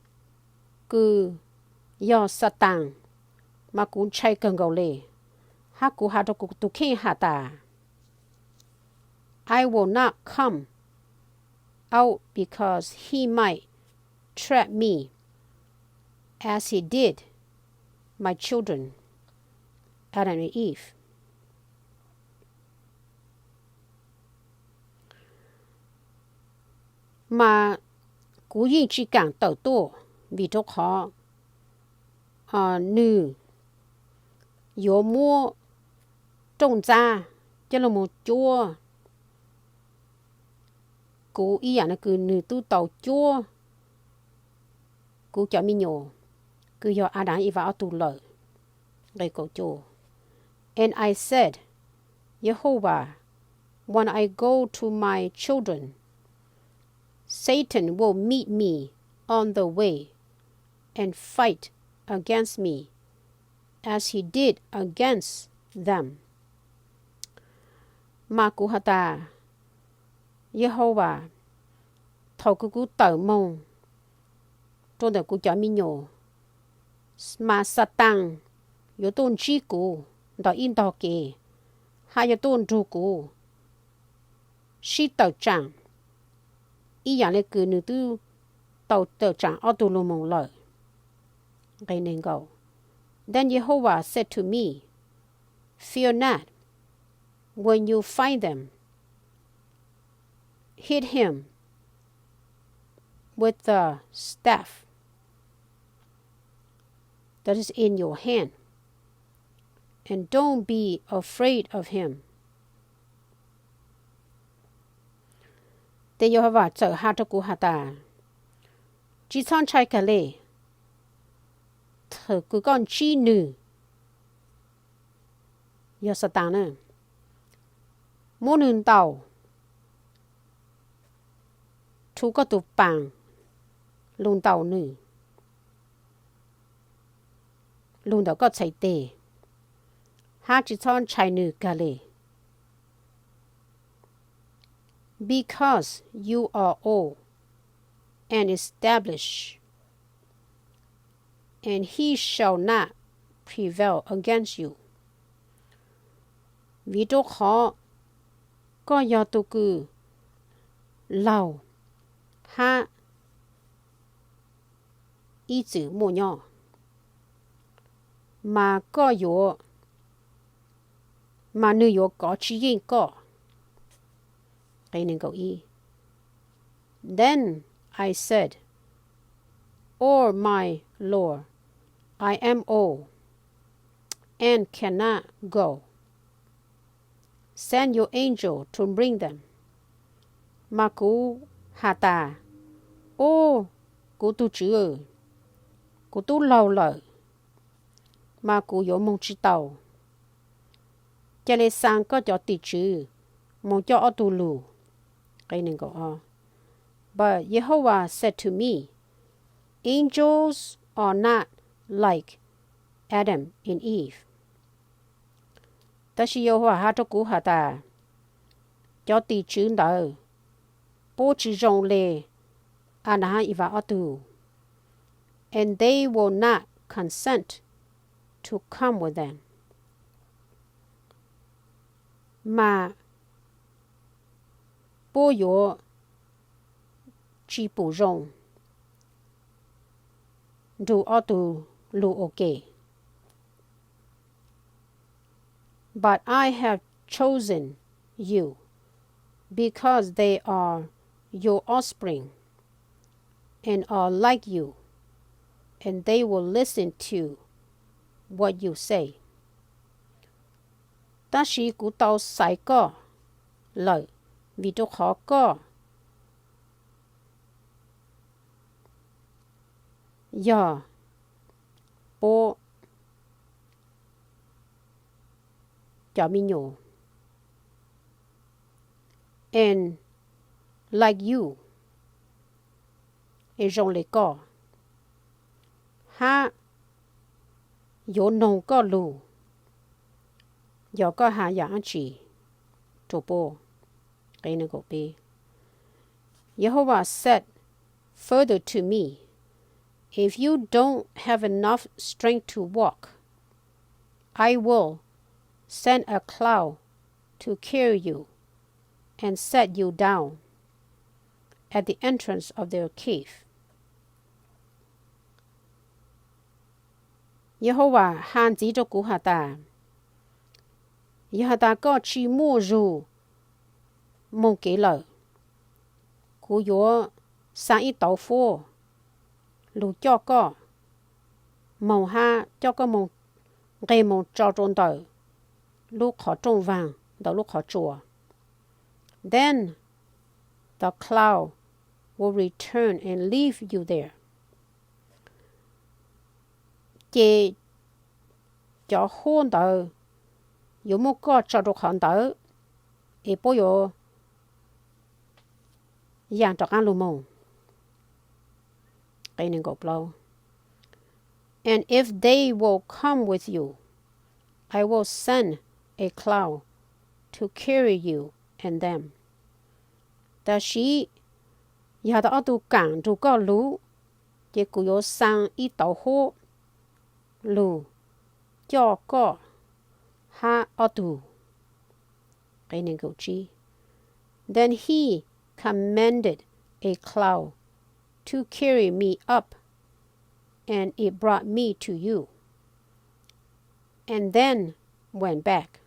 kws yog Xatas, mas kuv ntshai kawg nkaus le, hab kuv has rua kuv tug kheej has tas, I will not come out because he might trap me as he did my children, Adam and Eve. Mas kuv yeej tsi kaam tawm tuaj, vim rua qhov nwg yuav muab rooj ntxab coj lug moog cuab kuv ib yaam le kws nwg tub tau cuab kuv cov me nyuam kws yog Adas Evas ob tug lawm. And I said, Yehovas, when I go to my children, Satan will meet me on the way and fight against me as he did against them. Mas kuv has tas, Yehovas, thaum kws kuv tawm moog rua ntawm kuv cov me nyuam, mas Xatas yuav tuaj ntsib kuv ntawm ib ntog kev, hab yuav tuaj nrug kuv sib tawm tsaam ib yaam le kws nwg tub tau tawm tsaam ob tug lug moog lawm. Then Yehovas said to me, Fear not, when you find them, hit him with the staff that is in your hand, and don't be afraid of him. Tes Yehovas txawm has rua kuv has tas, Tsi txhob ntshai kag le, thaum kws koj ntsib nwg, yog Xatas na, muab nwg ntaus, rhu koj tug paas lug ntaus nwg lug ntawm koj txhais teg, hab tsi txhob ntshai nwg kag le. Because you are old and established, and he shall not prevail against you. Vim rua qhov koj yog tug kws laug hab ib txwm muaj nyob, mas koj yuav, mas nwg yuav kov tsi yeej koj. Then I said, Oh my Lord, I am old and cannot go. Send your angel to bring them. Mas kuv has tas, Ub, kuv tug Tswv, kuv tub laug lawm, mas kuv yuav moog tsi tau. Ca le xaa koj cov tim tswv moog coj ob tug lug. But Yehovah said to me, Angels are not like Adam and Eve. Tab sis Yehovas has rua kuv has tas, cov tim tswv ntawd puab tsi zoo le Adas hab Evas ob tug, and they will not consent to come with them. Mas puab yuav tsi pum zoo nrug ob tug lug ua ke. But I have chosen you because they are your offspring, and are like you, and they will listen to what you say. Tab sis kuv tau xaiv koj lawm, vim rau qhov koj yog puab cov me nyuam, and like you, es zoo li koj, hab yuav noog koj lug yog koj has yaam dlaab tsi rua puab. Yehovah said further to me, if you don't have enough strength to walk, I will send a cloud to carry you and set you down at the entrance of their cave. Yehovas has ntxiv rua kuv has tas, yog has tas koj tsi muaj zug moog kev lawm, kuv yuav xaa ib tauv huab lug coj koj moog hab coj koj moog, nqeg moog tso rua ntawm lub qhov rooj vaag ntawm lub qhov tsua. Then the cloud will return and leave you there. Ces cov huab ntawd yuav muab koj tso rua qhov ntawd, es puab yuav yaam rov qaab lug moog. And if they will come with you, I will send a cloud to carry you and them. Tab sis yog tas ob tug kaam nrug koj lug, ces kuv yuav xaa ib tauv huab lug coj koj hab ob tug. Then he commanded a cloud to carry me up, and it brought me to you, and then went back.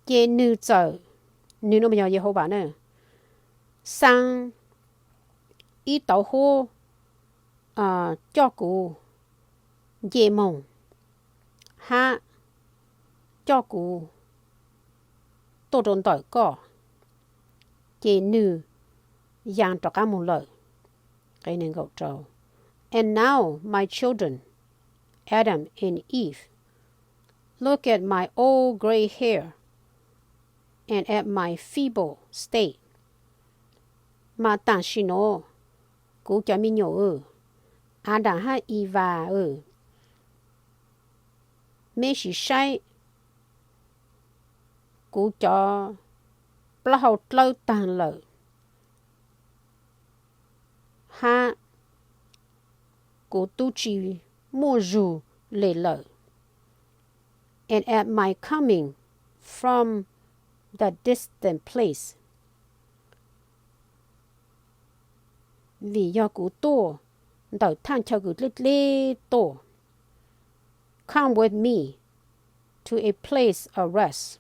Ces nwg txawm, nwg no mas yog Yehovas na, xaa ib tauv huab coj kuv nce moog hab coj kuv tuaj rua ntawm koj, ces nwg yaa rov qaab moog lawm. And now, my children, Adam and Eve, look at my old gray hair and at my feeble state. Mas tam sim nuav, kuv cov me nyuam, Adas hab Evas, meb sim saib kuv cov plaub hau dlawb taag lawm hab kuv tub tsi muaj zug le lawm. And at my coming from the distant place, vim yog kuv tuaj ntawm thaaj chaw kws dleb dleb tuaj. Come with me to a place of rest.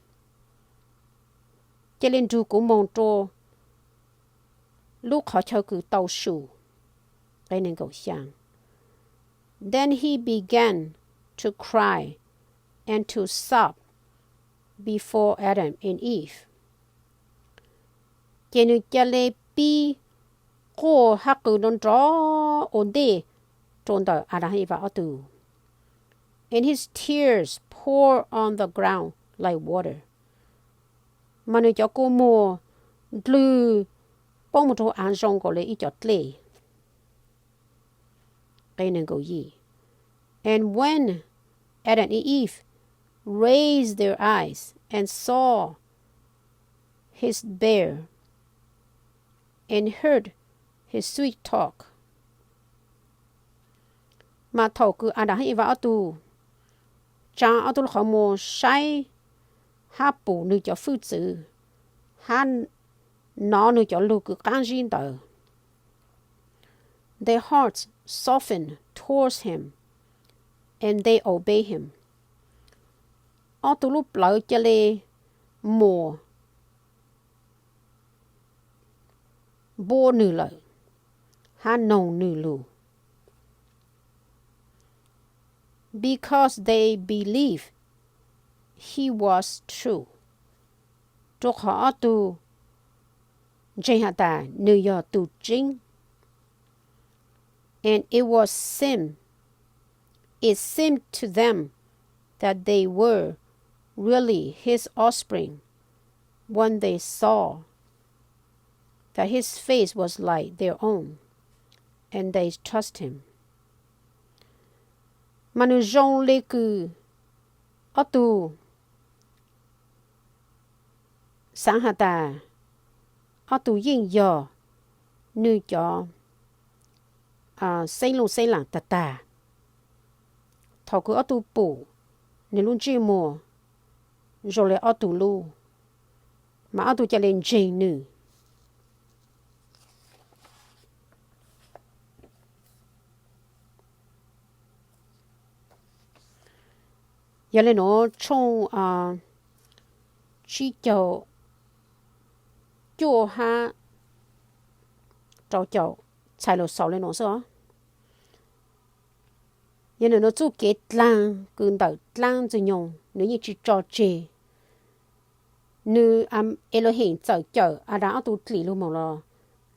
Ca le nrug kuv moog rua lub qhov chaw kws tau su. Then he began to cry and to sob before Adam and Eve. Ces nwg ca le pib quaj hab qw nrov nrov ua ntej rua ntawm Adas hab Evas ob tug. And his tears poured on the ground like water. Mas nwg cov kua muag ndlwg poob moog rua hauv aav zoo nkaus le ib co dlej. And when Adam and Eve raised their eyes and saw his bear and heard his sweet talk. Mas thaum kws Adas hab Evas ob tug tsaa ob tug lub qhov muag saib hab pum nwg cov hwj txwv hab nov nwg cov lug kws qaab zib ntawd, their hearts softened towards him, and they obeyed him. Ob tug lub plawv ca le muas npuab nws lawm, hab noog nws lus, because they believed he was true, rua qhov ob tug ntseeg has tas nws yog tug tseeb. And it was seem, it seemed to them that they were really his offspring when they saw that his face was like their own, and they trust him. Mas nws zoo le kws ob tug xaav has tas ob tug yeej yog nws cov xeeb looj xeeb laam tag tag. Thaum kws ob tug pum nws lub ntsej muag zoo le ob tug lub, mas ob tug ca le ntseeg nws. Yog le nuav tshooj tsib caug cuaj hab rau caum txhais lug xaus le nuav xwb os. Yog nws nuav txuj kev dlaag kws ntawm dlaab ntxwg nyoog nws yeej tsi tso tseg. Nws, Elohim txawm cawm Adas ob tug dlim lug moog los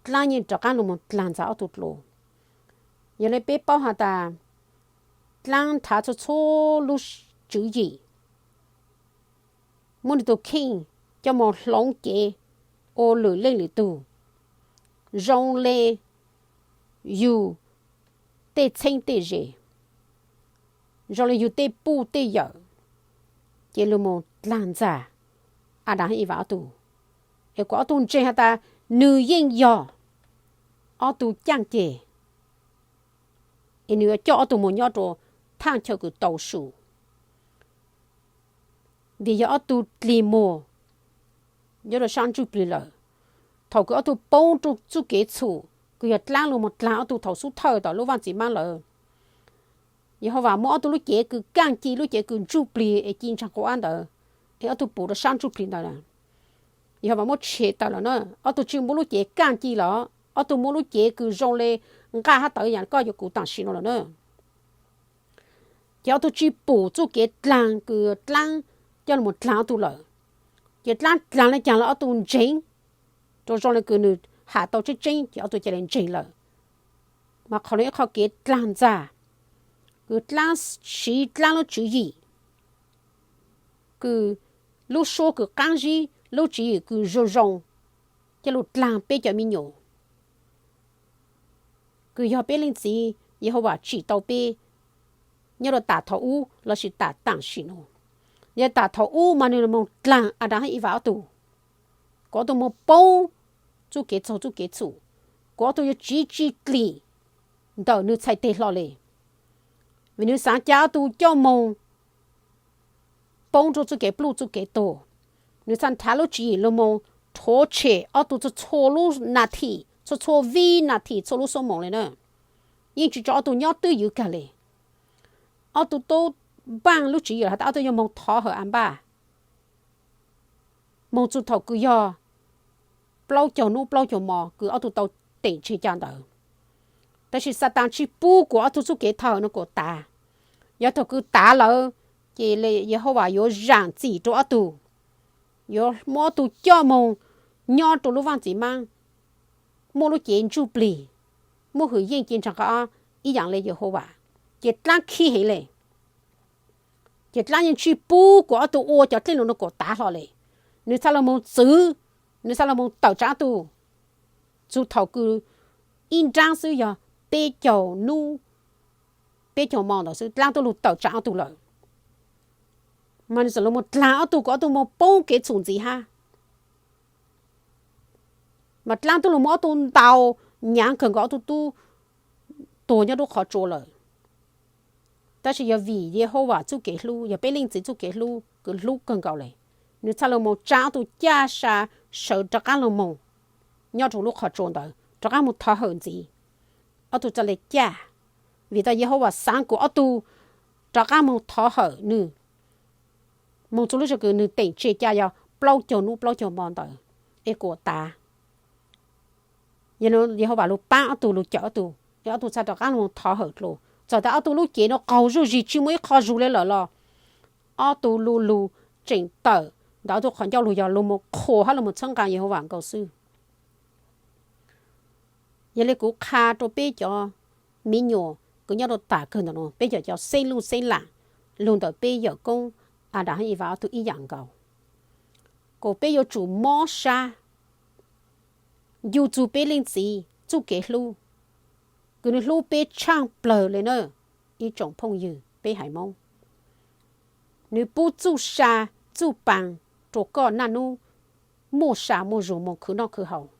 dlaab yeej rov qaab lug moog dlaag ntxag ob tug dlua. Yog le peb paub has tas dlaab nthav txhua txhua lub tswv yim, muab nws tug kheej coj moog hloov cev ua lwm leej lwm tug, zoo le yug tej txheeb tej ze, zoo le yug tej puj tej yawm, ces lug moog dlaag ntxag Adas hab Evas ob tug, es kuas ob tug ntseeg has tas nws yeej yog ob tug caaj ceg, es nws yuav coj ob tug moog nyob rua thaaj chaw kws tau su. Vim yog ob tug dlig muag nyob rua sab ntsuj plig lawm, thaum kws ob tug poob rua txuj kev txhum kws yog dlaab lug moog dlaag ob tug thaum xub thawj tom lub vaaj txiv maab lawm, Yehauvas muab ob tug lub cev kws kaaj ci, lub cev kws ntsuj plig es ci ntsaag quas ntawd, es ob tug pum rua sab ntsuj plig ntawd, Yehauvas muab tshem tawm lawm na. Ob tug tsi muaj lub cev kaaj ci lawm, ob tug muaj lub cev kws zoo le nqaj hab tawv yaam koj yuav kuv tam sim no lawm na. Ces ob tug tsi pum txuj kev dlaag kws dlaab coj lug moog dlaag ob tug lawm. Ces dlaab dlaag le caag los ob tug ntseeg, rua zoo le kws nws has tau tseeb tseeb ces ob tug ca le ntseeg lawm. Mas qhov nuav ib qho kev dlaag ntxag kws dlaab siv dlaab lub tswv yim, kws lub suab kws qaab zib, lub tswv yim kws zoo zoo, coj lug dlaag peb cov me nyuam, kws yog peb Leej Txiv Yehauvas tsim tau peb nyob rua tam thaum ub lossis tam tam sim no. Yog tam thaum ub mas nws moog dlaag Adas hab Evas ob tug, kuas ob tug moog poob txuj kev txaug txuj kev txhum, kuas ob tug yuav tsiv tsi dlim ntawm nws txhais teg hlo le. Vim nws xaav ca ob tug coj moog poob rua txuj kev pluj txuj kev tuag. Nws txhaj nrhav lub tswv yim lug moog rhuav tshem ob tug txhua txhua lub nas thim, txhua txhua vib nas thim, txhua lub xuab moos le na. Yeej tsi tso ob tug nyob twj ywm kag le. Ob tug tub npaaj lub tswv yim has tas ob tug yuav moog thov hawm Anpaj, moog txug thaum kws yog plaub caug nub plaub caug mo kws ob tug tau teem tseg ca ntawd. Tab sis Xataan tsi pub kuas ob tug txuj kev thov hawm no kuas tav. Yog thaum kws tav lawm, ces Yehauvas yuav zaam txim rua ob tug, yuav muab ob tug coj moog nyob rua lub vaaj txiv maab, muaj lub cev ntsuj plig, muaj hwm yeej ci ntsaag quas ib yaam le Yehauvas. Ces dlaab khib heev le. Ces dlaab yeej tsi pub kuas ob tug ua cov dlej lug no kuas tav hlo le. Nws txhaj lug moog txwv, nws txhaj lug moog tawm tsaam ob tug. Txug thaum kws ib nraab xwb yog peb caug nub peb caug mo ntawd xwb dlaab tub lug tawm tsaam ob tug lawm. Mas nws txawm lug moog dlaag ob tug kuas ob tug moog poob kev txhum ntxiv hab. Mas dlaab tub lug muab ob tug ntaus nyaav kawg nkaus, ob tug tub tuag nyob rub qhov tsua lawm. Tab sis yog vim Yehauvas txuj kev hlub, yog peb Leej Txiv txuj kev hlub kws hlub kawg nkaus le, nws txhaj lug moog tsaa ob tug caj sa sawv rov qaab lug moog nyob rua lub qhov tsua ntawd rov qaab moog thov hawm ntxiv. Ob tug txhaj le caj, vim tas Yehauvas xaav kuas ob tug rov qaab moog thov hawm nwg, moog txug lub sij kws nwg teem tseg ca yog plaub caug nub plaub caug mo ntawd es kuas tav. Yog li Yehauvas lug paab ob tug, lug cawm ob tug, es ob tug txhaj rov qaab lug thov hawm dlua. Txawm tas ob tug lub cev nuav qaug zuj zug tsi muaj ib qho zug le lawm los ob tug lug lug tseem tawm ntawm ob tug qhov ncauj lug yog lug moog qhuas hab lug moog txhawb nqaa Yehauvas nkaus xwb. Yog li kuv qha rua peb cov miv nyuas kws nyob rua taam kawg ntawm nuav, peb cov, cov xeeb luj xeeb laam lug ntawm peb yawm koob Adas hab Evas ob tug ib yaam nkaus, kuas peb yuav tsum mob sab ncu txug peb Leej Txiv txuj kev hlub, kws nwg hlub peb tshaaj plawg le na. Ib tsoom phooj ywg, peb haiv Moob, nwg pub txuj sa txuj paa rua koj naj nub muaj sa muaj zug moog khwv noj khwv haus.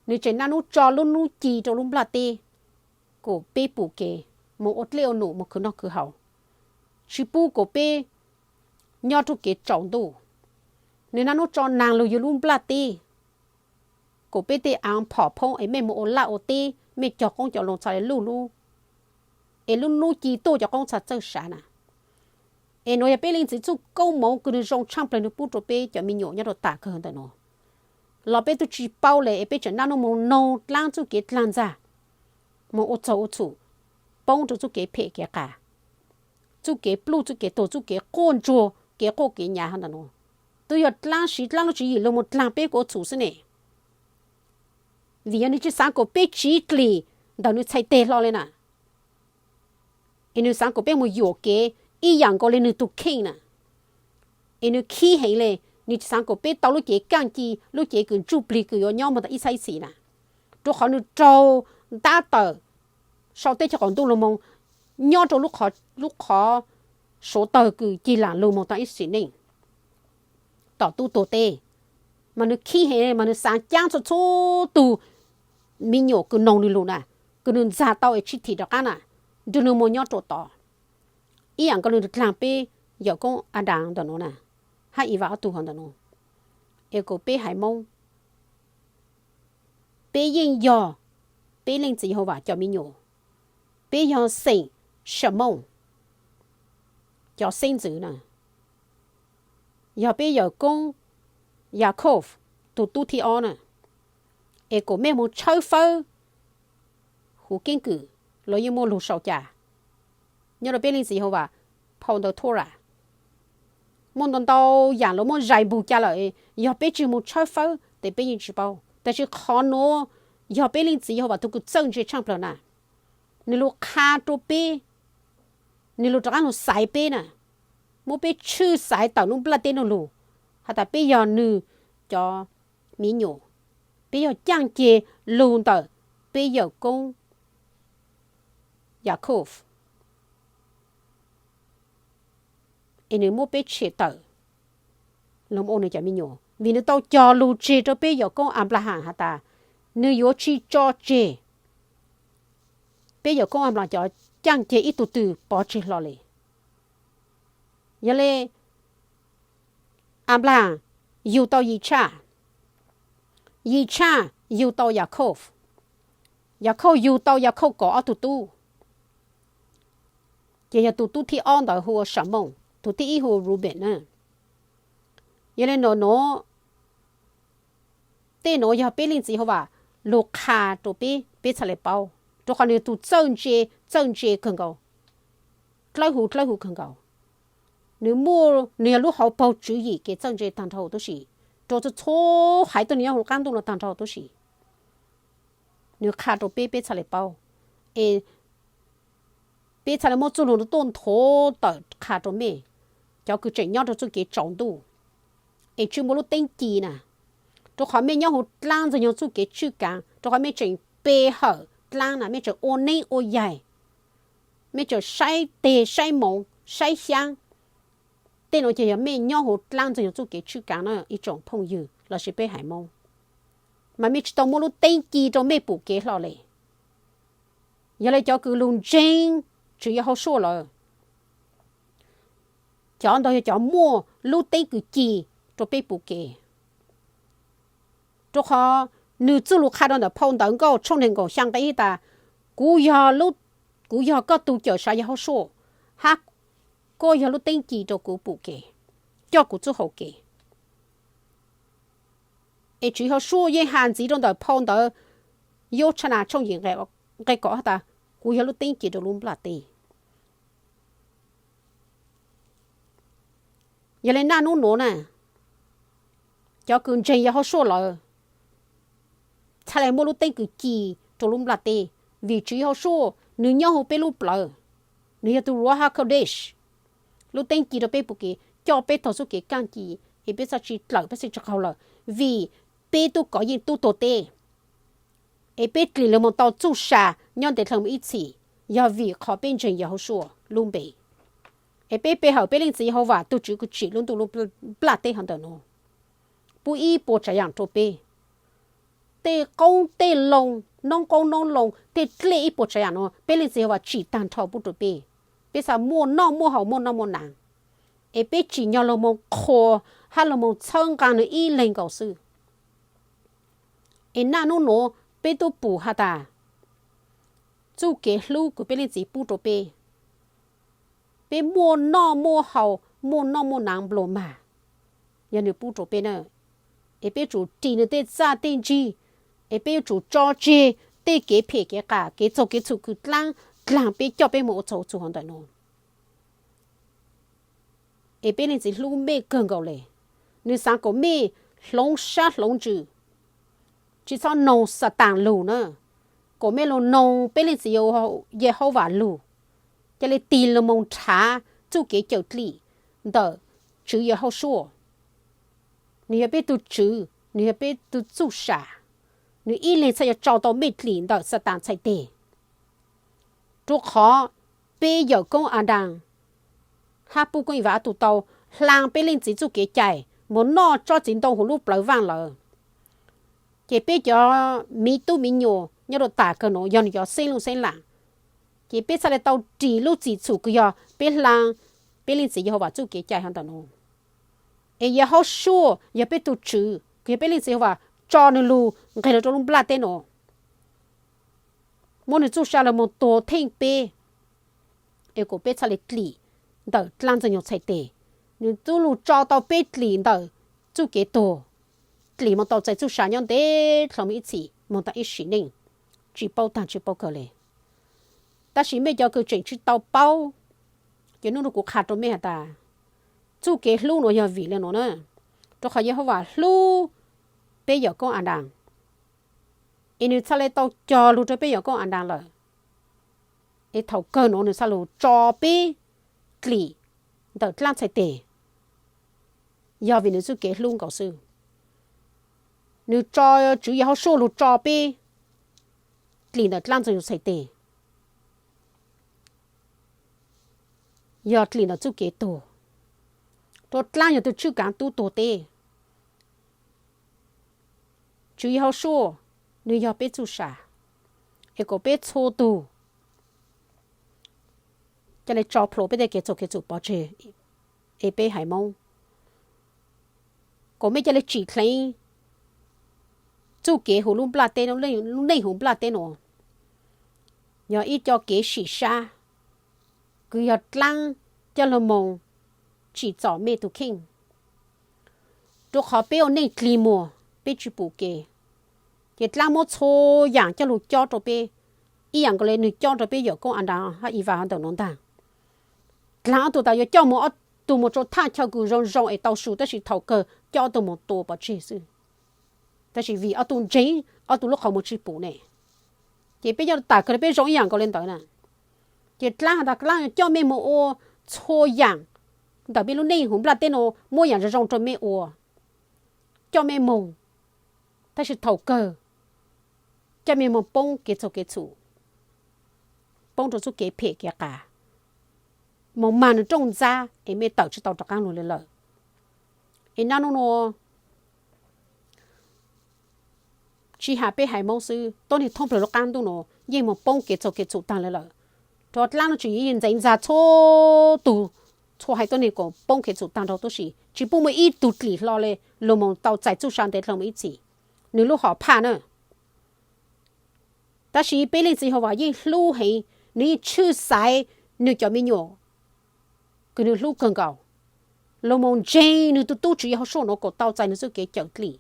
Nwg tseem naj nub tso lub nub ci rua lub nplaj teb kuas peb pum kev moog ua dlej ua num moog khwv noj khwv haus, tsi pub kuas peb nyob rua kev tsaus ntuj. Nwg naj nub tso naag lug yug lub nplaj teb kuas peb tej aav phom phoob es mej moog ua laj ua teb, mej cog qoob cov loo txhad le luj lub, es lub nub ci tuaj cov qoob txhad txawj sav na. Es nuav yog peb Leej Txiv txuj koob moov kws nwg zoo tshaaj plawg nwg pub rua peb cov miv nyuas nyob rua taam kawg ntawm nuav. Los peb tub tsi paub le es peb tseem naj nub moog noog dlaab txuj kev dlaag ntxag, moog ua txaug ua txhum, poob rua txuj kev phem kev qas, txuj kev pluj txuj kev tuag, txuj kev quaj ntsuag, kev quaj kev nyav hov ntawm nuav. Twb yog dlaab siv dlaab lub tswv yim lug moog dlaag peb kuv ua txhum xwb ne. Vim yog nwg tsi xaav kuas peb tsiv dlim ntawm nwg txhais teg hlo le na. Es nwg xaav kuas peb moog yuam kev ib yaam nkaus le nwg tug kheej na. Es nwg khib heev le, nwg tsi xaav kuas peb tau lub cev kaaj ci, lub cev kws ntsuj plig kws yuav nyob moog tas ib txhab ib txhis na. Rua qhov nwg raug ntab tawm sau teb chaws qaum ntuj lug moog nyob rua lub qhov suav tawg kws cig lam lug moog tas ib sim neej tom tub tuag teb, mas nwg khib heev mas nwg xaav caab txhua txhua tug miv nyuam kws noog nwg lug na, kws nwg ntxag tau es tsi thim rov qaab na, nrug nwg moog nyob rua tod. Ib yaam nkaus nwg dlaag peb yawm koob Adas ntawm nuav na, hab Evas ob tug hov ntawm nuav. Es kuas peb haiv Moob, peb yeej yog peb Leej Txiv Yehauvas cov miv nyuas. Peb yog xeem Samoos cov xeeb ntxwv na, yog peb yawm koob Yakhov tug tub thib ob na. Es kuas mej moog tshawb fawb huv keeb kwm, los yeej muaj lug sau cas nyob rua peb Leej Txiv Yehauvas phau ntawv Torah. Muaj ntau ntau yaam los muab zais npug ca lawm, yog peb tsi moog tshawb fawb tes peb yeej tsi paub. Tab sis qhov nuav yog peb Leej Txiv Yehauvas tug kws txawj ntse tshaaj plawg na, nwg lug qha rua peb, nwg lug rov qaab lug xaiv peb na, muab peb tshwj xaiv tawm lub nplaj teb nuav lug, has tas peb yog nwg cov miv nyuas, peb yog caaj ceg lug ntawm peb yawm koob Yakhov. Es nwg muab peb tshem tawm lug ua nwg cov miv nyuas, vim nwg tau cog lug tseg rua peb yawm koob Anplaham has tas nwg yuav tsi tso tseg peb yawm koob Anplaham cov caaj ceg ib tug twg pov tseg hlo le. Yog le, Anplaham yug tau Yitshaj, Yitshaj yug tau Yakhov, Yakhov yug tau Yakhov kaum ob tug tub, ces yog tug tub thib ob ntawd hu ua Samoos, tug thib ib hu ua Ruben na. Yog le nuav, tej nuav yog peb Leej Txiv Yehauvas lug qha rua peb, peb txhaj le paub, rua qhov nwg tug txawj ntse, txawj ntse kawg nkaus, dlawb huv dlawb huv kawg nkaus. Nwg muaj, nwg yog lub hauv paug tswv yim kev txawj ntse taag nrho huv tub si, rua txhua txhua haiv tuab neeg nyob huv qaab ntuj nuav taag nrho huv tub si. Nwg qha rua peb, peb txhaj le paub, es peb txhaj le muab txuj lug tuaj nthuav tawm qha rua mej, cov kws tseem nyob rua txuj kev tsaus ntuj, es tsi muaj lub teeb ci na, rua qhov mej nyob huv dlaab ntxwg nyoog txuj kev tswj kaav, rua qhov mej tseem pe hawm dlaab na, mej tseem ua neeb ua yaig, mej tseem saib teg saib moov saib xyaab. Tej nuav ces yog mej nyob huv dlaab ntxwg nyoog txuj kev tswj kaav na ib tsoom phooj ywg lossis peb haiv Moob, mas mej tsi tau muaj lub teeb ci rua mej pum kev hlo le. Yog le cov kws lug ntseeg Tswv Yawm Hauv Suaj lawm, cov ntawd yog cov muaj lub teeb kws ci rua peb pum kev. Rua qhov nwg txuj lug qha rua ntawm phau Ntawv Nkauj tshooj neeg nkaum xyaa nqe ib tas, kuv yog, kuv yog koj tug Cawmseej Yawm Hauv Suaj, hab koj yog lub teeb ci rua kuv pum kev, coj kuv txuj hau kev. Es Tswv Yawm Hauv Suaj yeej has ntxiv rua ntawm phau ntawv Yauj Tshaj Nas tshooj yim nqe kaum has tas, kuv yog lub teeb ci rau lub nplaj teb. Yog li naj nub nuav na, cov kws ntseeg Yawm Hauv Suaj lawm txhaj le muaj lub teeb kws ci rau lub nplaj teb, vim Tswv Yawm Hauv Suaj nws nyob huv peb lub plawv, nws yog tus Ruach HaKhodesh, lub teeb ci rau peb pum kev, coj peb taug txuj kev kaaj ci, es peb txhaj tsi dlawm peb txhaj tsi qaug lawm, vim peb tub kov yeej tub tuag teb. Es peb dlim lug moog tau txuj sa nyob ntev dlhau ib txhis, yog vim qhov peb ntseeg Yawm Hauv Suaj lub npe. Es peb pe hawm peb Leej Txiv Yehauvas tug Tswv kws tsim lub ntuj lub nplaj teb hov ntawm nuav, pub ib puas tsav yaam rau peb. Tej qoob tej loo, noob qoob noob loo, tej dlej ib puas tsav yaam nuav peb Leej Txiv Yehauvas tsim taag nrho pub rau peb. Peb txhaj muaj noj muaj haus, muaj noj muaj naav. Es peb tsim nyog lug moog qhuas hab lug moog txhawb nqaa nwg ib leeg nkaus xwb. Es naj nub nuav peb tub pum has tas, txuj kev hlub kws peb Leej Txiv pub rau peb, peb muaj noj muaj haus, muaj noj muaj naav nplua mag, yog nwg pub rau peb na. Es peb yuav tsum ris nwg tej txaj tej ntsig, es peb yuav tsum tso tseg tej kev phem kev qas, kev txaug kev txhum kws dlaab dlaag peb, coj peb moog ua txhaum txug hov ntawm nuav. Es peb Leej Txiv hlub mej kawg nkaus le, nwg xaav kuas mej hloov sab hloov ntsws, tsi txhob noog Xataan lug na, kuas mej lug noog peb Leej Txiv Yehauvas lug, ca le tig lug moog nrhav txuj kev cawm dlim ntawm Tswv Yawm Hauv Suaj. Nwg yog peb tug Tswv, nwg yog peb tug txuj sa, nwg ib leeg txhaj yuav tso tau mej dlim ntawm Xataan txhais teg. Rua qhov peb yawm koob Adas hab puj koob Evas ob tug tau hlaa peb Leej Txiv txuj kev cai moog noj tsob txiv ntoo huv lub plawv vaaj lawm, ces peb cov miv tub miv nyuas nyob rua tam kawg nuav yog nwg cov xeeb leej xeeb laam, ces peb txhaj le tau ris lub txim txhum kws yog peb hlaa peb Leej Txiv Yehauvas txuj kev cai hov ntawm nuav. Es Yawm Hauv Suaj yog peb tug Tswv kws yog peb Leej Txiv Yehauvas tso nwg lug nqeg lug rua lub nplaj teb nuav, muab nwg txuj sa lug moog tuag theej peb, es kuas peb txhaj le dlim ntawm dlaab ntxwg nyoog txhais teg. Nwg tub lug tso tau peb dlim ntawm txuj kev tuag, dlim moog tau txais txuj sa nyob ntev dlhau moog ib txhis moog tas ib sim neej, tsi paub taag tsi paub kawg le. Tab sis mej cov kws tseem tsi tau paub, ces nub nua kuv qha rua mej has tas, txuj kev hlub nuav yog vim le nuav na, rua qhov Yehauvas hlub peb yawm koob Adas, es nwg txhaj le tau cog lug rua peb yawm koob Adas lawm, es thaum kawg nuav nwg txhaj lug tso peb dlim ntawm dlaab txhais teg, yog vim nwg txuj kev hlub nkaus xwb. Nwg tso, Tswv Yawm Hauv Suaj lug tso peb dlim ntawm dlaab ntxwg nyoog txhais teg, yog dlim ntawm txuj kev tuag, rua dlaab yog tug tshwj kaav tub tuag teb. Tswv Yawm Hauv Suaj, nwg yog peb txuj sa, es kuas peb txhua tug ca le tso plhuav peb tej kev txhaum kev txhum pov tseg, es peb haiv Moob, kuas mej ca le tsim dleev txuj kev huv lub nplaj teb, lub neej huv nplaj teb nuav, yog ib co kev sim sab kws yog dlaab coj lug moog tsim txom mej tug kheej. Rua qhov peb ua neej dlig muag, peb tsi pum kev, ces dlaab muab txhua yaam coj lug cob rua peb, ib yaam nkaus le nwg cob rua peb yawm koob Adas hab Evas hov ntawm nuav ntaag. Dlaag ob tug tas yuav coj moog ob tug moog rua thaj chaw kws zoo zoo es tau su, tab sis thaum kawg coj ob tug moog tua pov tseg xwb. Tab sis vim ob tug ntseeg, ob tug lub qhov muag tsi pum ne, ces peb coj tas kawg le peb zoo ib yaam nkaus le ntawd na. Ces dlaab has tas dlaab coj mej moog ua txhua yaam ntawm mej lub neej huv nplaj teb nuav, muab yaam zoo zoo rua mej ua, coj mej moog, tab sis thaum kawg coj mej moog poob kev txhaum kev txhum, poob rua txuj kev phem kev qas, moog mag nwg rooj ntxab es mej tawm tsi tau rov qaab lug le lawm. Es naj nub nua tsi has peb haiv Moob xwb, tuab neeg thoob plawg lub qaab ntuj nuav yeej moog poob kev txhaum kev txhum taag le lawm. Rua dlaab nuav tsi yeej ntxeev ntxag txhua tug, txhua haiv tuab neeg kuas poob kev txhum taag nrho, tab sis tsi pub muaj ib tug dlim hlo le lug moog tau txais txuj sa ntev dlhau moog ib txhis, nwg lub hom phaj na. Tab sis peb Leej Txiv Yehauvas yeej hlub heev, nwg yeej tshwj xaiv nwg cov me nyuam kws nwg hlub kawg nkaus, lug moog ntseeg nwg tug tub Tswv Yawm Hauv Suaj nuav kuas tau txais nwg txuj kev cawm dlim.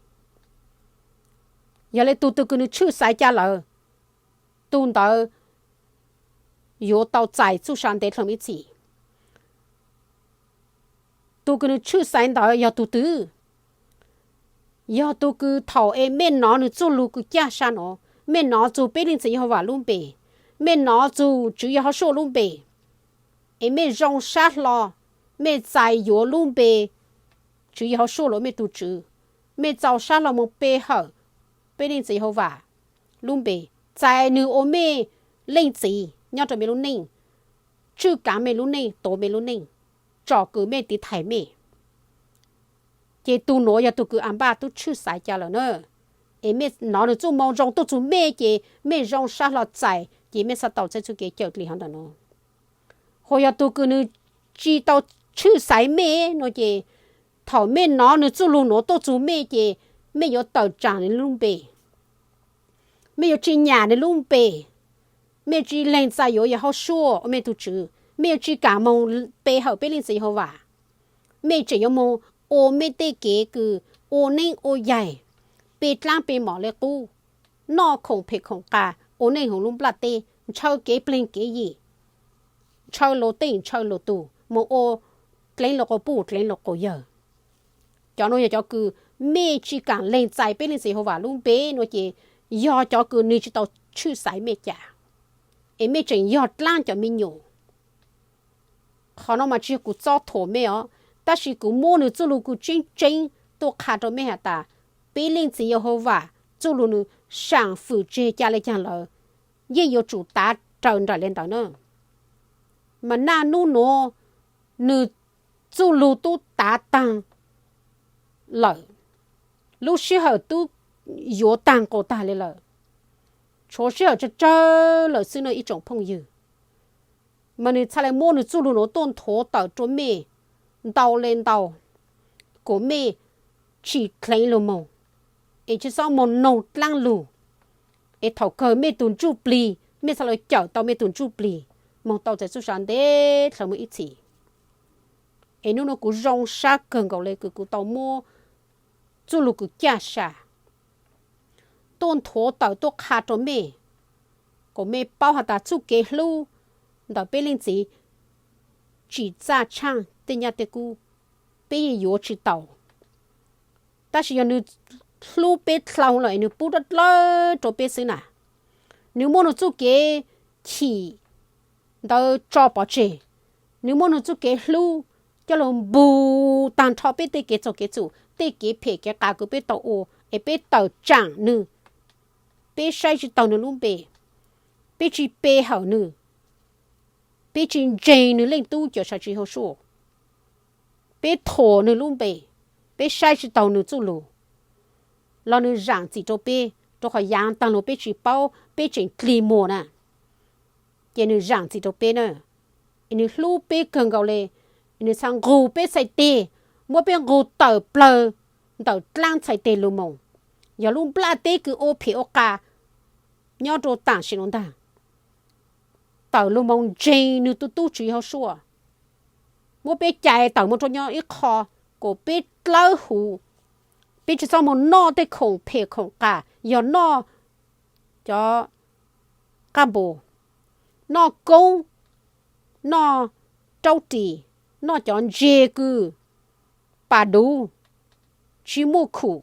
Yog le tug twg kws nwg tshwj xaiv ca lawm, tus ntawd yuav tau txais txuj sa ntev dlhau ib txhis. Tus kws nws tshwj xaiv ntawd yog tus twg? Yog tus kws thaum es mej nov nws txuj lug kws caj sa no, mej nov txug peb Leej Txiv Yehauvas lub npe, mej nov txug Tswv Yawm Hauv Suaj lub npe, es mej zoo sab hlo, mej txais yuav lub npe Tswv Yawm Hauv Suaj los mej tug Tswv, mej txaus sab hlo moog pe hawm peb Leej Txiv Yehauvas lub npe, txais nws ua mej Leej Txiv nyob rau mej lub neej, tswj kaav mej lub neej, tuav mej lub neej, tsom kwm mej, tiv thaiv mej. Ces tus nuav yog tus kws A npaj tub tshwj xaiv ca lawm na. Es mej nov nws txuj moo zoo tuaj txug mej ces mej zoo sab hlo txais ces mej xaav tau txais txuj kev cawm dlig hov ntawm no. Hos yog tus kws nws tsi tau tshwj xaiv mej no ces thaum mej nov nws txuj lug nuav tuaj txug mej ces mej yuav tawm tsaam nws lub npe, mej yuav tsi nyam nws lub npe, mej tsi lees txais yuav Yawm Hauv Suaj ua mej tug Tswv, mej yuav tsi kaam moog pe hawm peb Leej Txiv Yehauvas. Mej tseem yuav moog ua mej tej kev kws ua neeb ua yaig, pe dlaab pe mom le qub, noj khoom phem khoom qas, ua neej huv lub nplaj teb, ntshaw kev pleg kev yim, ntshaw luas tej ntshaw luas tug, moog ua dleev luas quas puj dleev luas quas yawg. Cov nuav yog cov kws mej tsi kaam lees txais peb Leej Txiv Yehauvas lub npe no ces yog cov kws nws tsi tau tshwj xaiv mej ca, es mej tseem yog dlaab cov me nyuam. Qhov no mas tsi yog kuv txob thuam mej os, tab sis kuv muab nws txuj lug kws tseeb tseeb tuaj qha rau mej has tas, peb Leej Txiv Yehauvas txuj lug nws saam fwm tseg ca le caag lawm, yeej yuav tsum tav raws nraim le ntawd na. Mas naj nub nuav nws txuj lug tub tav taag lawm, lub sij hawm tub yuav taag quas taag le lawm, tshuav sij hawm tsawg tsawg lawm xwb no ib tsoom phooj ywg. Mas nws txhaj le muab nws txuj lug nuav tuaj nthuav tawm rua mej ntau le ntau, kuas mej tsim dleev lug moog, es tsi xob moog noog dlaab lug, es thaum kawg mej tug ntsuj plig mej txhaj le cawm tau mej tug ntsuj plig moog tau txais txuj sa ntev dlhau moog ib txhis. Es nub nuav kuv zoo sab kawg nkaus le kws kuv tau muab txuj lug kws caj sa tuaj nthuav tawm tuaj qha rua mej, kuas mej paub has tas txuj kev hlub ntawm peb leej txiv tsim txaj tshaaj tej nyaj tej kub, peb yeej yuav tsi tau. Tab sis yog nws hlub peb dlhau lawm es nws pub dlawb dlawb rua peb xwb na. Nws muab nws txuj kev chim ntawd tso pov tseg, nws muab nws txuj kev hlub coj lug npug taag nrho peb tej kev txhaum kev txhum, tej kev phem kev qas kws peb tau ua es peb tawm tsaam nws, peb saib tsi taug nws lub npe, peb tsi pe hawm nws, peb tsi ntseeg nws Leej Tub Cawmseej Tswv Yawm Suaj, peb thuam nws lub npe, peb saib tsi taug nws txuj lug, los nws zaam txim rua peb, rua qhov yaav taag lug peb tsi paub peb tseem dlig muag na. Ces nws zaam txim rua peb na, es nws hlub peb kawg nkaus le, nws txhaj nqug peb txhais teg, muab peb nqug tawm plawg ntawm dlaab txhais teg lug moog, yog lub nplaj teb kws ua phem ua qas nyob rua taam sim nuav ntaag, tawm lug moog ntseeg nws tug tub Tswv Yawm Suaj, muab peb cais tawm moog rua nyob ib qho kuas peb dlawb huv, peb tsi txhob moog noj tej khoom phem khoom qas, yog noj cov qab npus, noj koob, noj raub ris, noj cov ntseg kws pas duv, tsi muaj khum,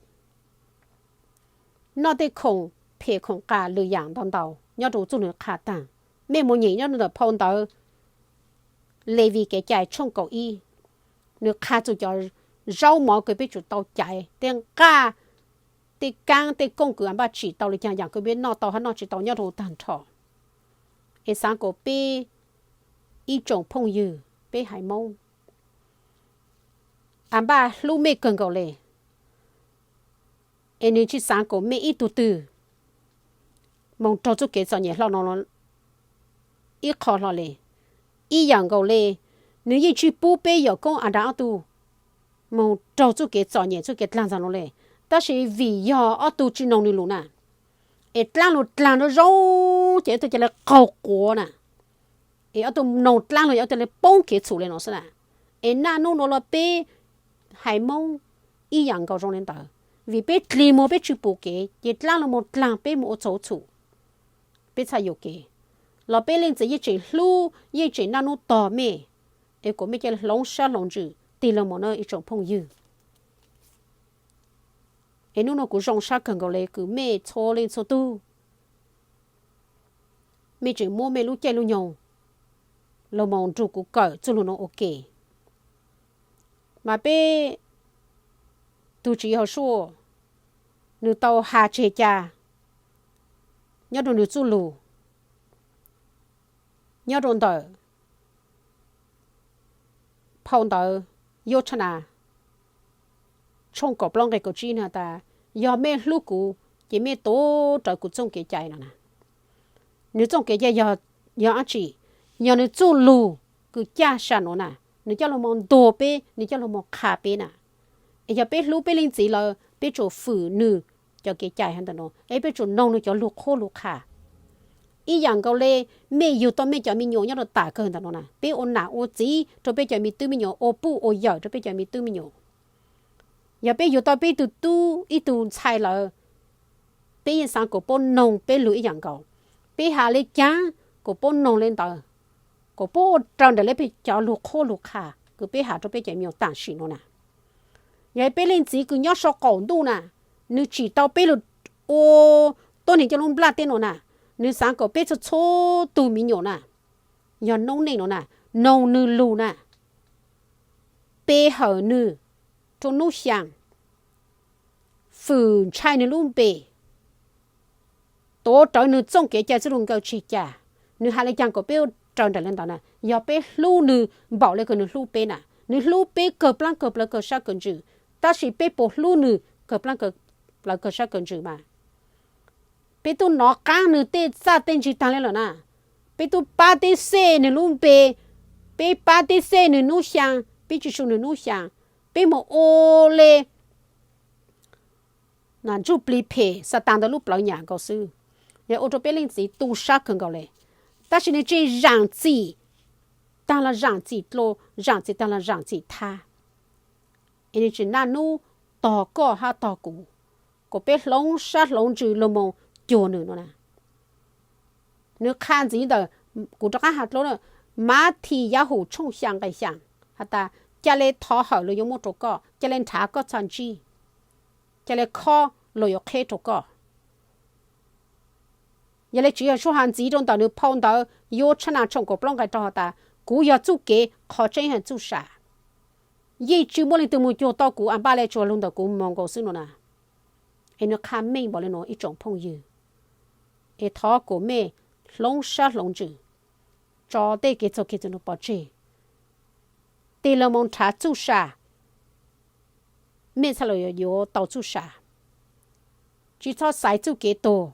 noj tej khoom phem khoom qas lwm yaam ntau ntau nyob rua txuj lug qha taag. Mej moog nyeem nyob ntawm phau ntawv Levis Kev Cai tshooj kaum ib, nws qha txug cov zaub mov kws peb tsum tau caiv, tej nqaj, tej kaab tej kooj kws A npaj tsim tau le caag, yaam kws peb noj tau hab noj tsi tau nyob rua taag nrho. Es xaav kuas peb ib tsoom phooj ywg peb haiv Moob, A npaj hlub mej kawg nkaus le, es nws tsi xaav kuas mej ib tug twg moog raug txuj kev txom nyem hlo no ib qho hlo le. Ib yaam nkaus le, nws yeej tsi pub peb yawm koob Adas ob tug moog raug txuj kev txom nyem txuj kev dlaag ntxag no le, tab sis vim yog ob tug tsi noog nws lus na, es dlaab lug dlaag zoo zoo ces ob tug ca le qaug quav na, es ob tug noog dlaab lug ob tug le poob kev txhum le no xwb na. Es naj nub nuav los peb haiv Moob ib yaam nkaus zoo le ntawd, vim peb dlig muag peb tsi pum kev ces dlaab lug moog dlaag peb moog ua txhum txhum. peb txhaj yuam kev, los peb leej txiv yeej tseem hlub yeej tseem naj nub tog mej, es kom mej cia li hloov sab hloov ntsws tig los mus na ib tsoom phooj ywg. Es hnub no kuv zoo sab kawg nkaus le kws mej txhua leej txhua tug, mej tseem muab mej lub caij lub nyoog los mus nrug kuv kawm txuj lug no ua ke. Mas peb tug Tswv Yexus, nws tau has tseg ca nyob rau nws txuj lug, nyob rau ntawm phau ntawv Yauj Tshaj Nas tshooj kaum plaub nqe kaum tsib no tas, yog mej hlub kuv ces mej tuav rawv kuv txooj kev cai no na. Nws txooj kev cai yog dab tsi? Yog nws txuj lug kws caj sam nuav na, nws coj lug moog ntuas peb, nws coj lug moog qha peb na. Es yog peb hlub peb leej txiv lawm peb tsum fwm nws cov kev cai hov ntawm no, es peb tsum noog nws cov lug qhuab lug qha. Ib yam nkaus le mej yug tau mej cov me nyuam nyob rau tam kawg ntawm no na, peb ua nam ua txiv rau peb cov me tub me nyuam, ua puj ua yawm rau peb cov me tub me nyuam. Yog peb yug tau peb ib tug tub ib tug ntxhais lawm, peb yeej xaav kom puab noog peb lug ib yam nkaus. Peb has le caag kom puab noog le ntawd, kom puab ua raws nraim le peb cov lug qhuab lug qha kws peb has rau peb cov me nyuam tam sim no na. Yog peb leej txiv kws nyob sau qaum ntuj na, nws tsim tau peb lug ua tuab neeg coj lub nplaj teb no na, nws xaav kom peb txhua txhua tug me nyuam na, yog noob neej no na, noog nws lug na, pe hawm nws rua nub xyaa, fwm ntshai nws lub npe, tuav rawv nws txooj kev cai txuj lug nkawd tseg ca. Nws has le caag kom peb ua raws nraim le ntawd na. Yog peb hlub nws npaum le kws nws hlub peb na, nws hlub peb kawg plaab kawg plawv kawg sab kawg ntsws, tab sis peb puas hlub nws kawg plaab kawg plawv kawg sab kawg ntsws mas? Peb tub nov qaab nws tej txaj tej ntsig taag le lawm na. Peb tub pab teb xej nws lub npe, peb pab teb xej nws nub xyaa, peb tsi su nws nub xyaa, peb moog ua le ntsuj plig phem Xatas ntawd lub plawv nyam nkaus xwb. Yog ua rau peb leej txiv tu sab kawg nkaus le, tab sis nws tsi zaam txim taag los zaam txim dlua, zaam txim taag los zaam txim thab. Es nws tseem naj nub tog koj hab tog kuv, kom peb hloov sab hloov ntsws lug moog cuag nws no na. Nws qha ntxiv ntawm, kuv rov qaab has dlua, Mathis Yahum tshooj xyaa nqe xyaa has tas, ca le thov hawm luag yuav muab rau koj, ca le nrhav koj txhaj ntsib, ca le khob luag yuav qheb rau koj. Yog le Tswv Yexus has ntxiv rau ntawm nws phau ntawv Yauj Tshaj Nas tshooj kaum plaub nqe rau has tas, kuv yog txuj kev, qhov tseeb hab txuj sa. Yeej tsi muaj leej twg moog cuag tau kuv, a npaj le tsuas lug ntawm kuv moog nkaus xwb no na. Es nws qha meej npaum le nuav ib tsoom phooj ywg. Es thov kom mej hloov sab hloov ntsws, tso tej kev txhaum kev txwm nuav pov tseg, tig lug moog nrhav txuj sa, mej txhaj le yuav tau txuj sa. Tsi txhob xaiv txuj kev tuag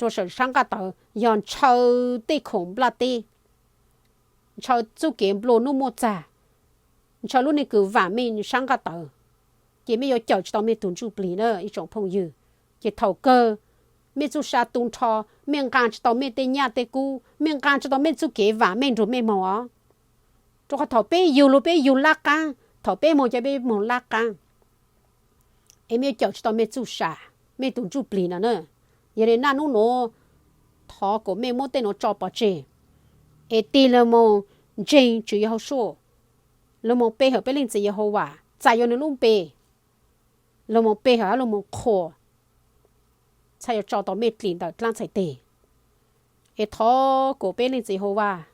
rua saum sab nqaj tawv, yog ntshaw tej khoom nplaj teb, ntshaw txuj kev nplua nuj muaj txag, ntshaw lub neej kws vaam meej sab nqaj tawv, ces mej yuav cawm tsi tau mej tug ntsuj plig na ib tsoom phooj ywg. Ces thaum kawg mej txuj sa tu nrho, mej nqaa tsi tau mej tej nyaj tej kub, mej nqaa tsi tau mej txuj kev vaam meej nrug mej moog os. Rua qhov thaum peb yug lug peb yug lab qaab, thaum peb moog ca peb moog lab qaab. Es mej yuav cawm tsi tau mej txuj sa, mej tug ntsuj plig no na. Yog le naj nub nuav, thov kom mej muab tej nuav tso pov tseg, es tig lug moog ntseeg Tswv Yexus, lug moog pe hawm peb Leej Txiv Yehauvas, txais yuav nws lub npe, lug moog pe hawm hab lug moog qhuas, txhaj yuav tso tau mej dlim ntawm dlaab txhais teg. Es thov kom peb Leej Txiv Yehauvas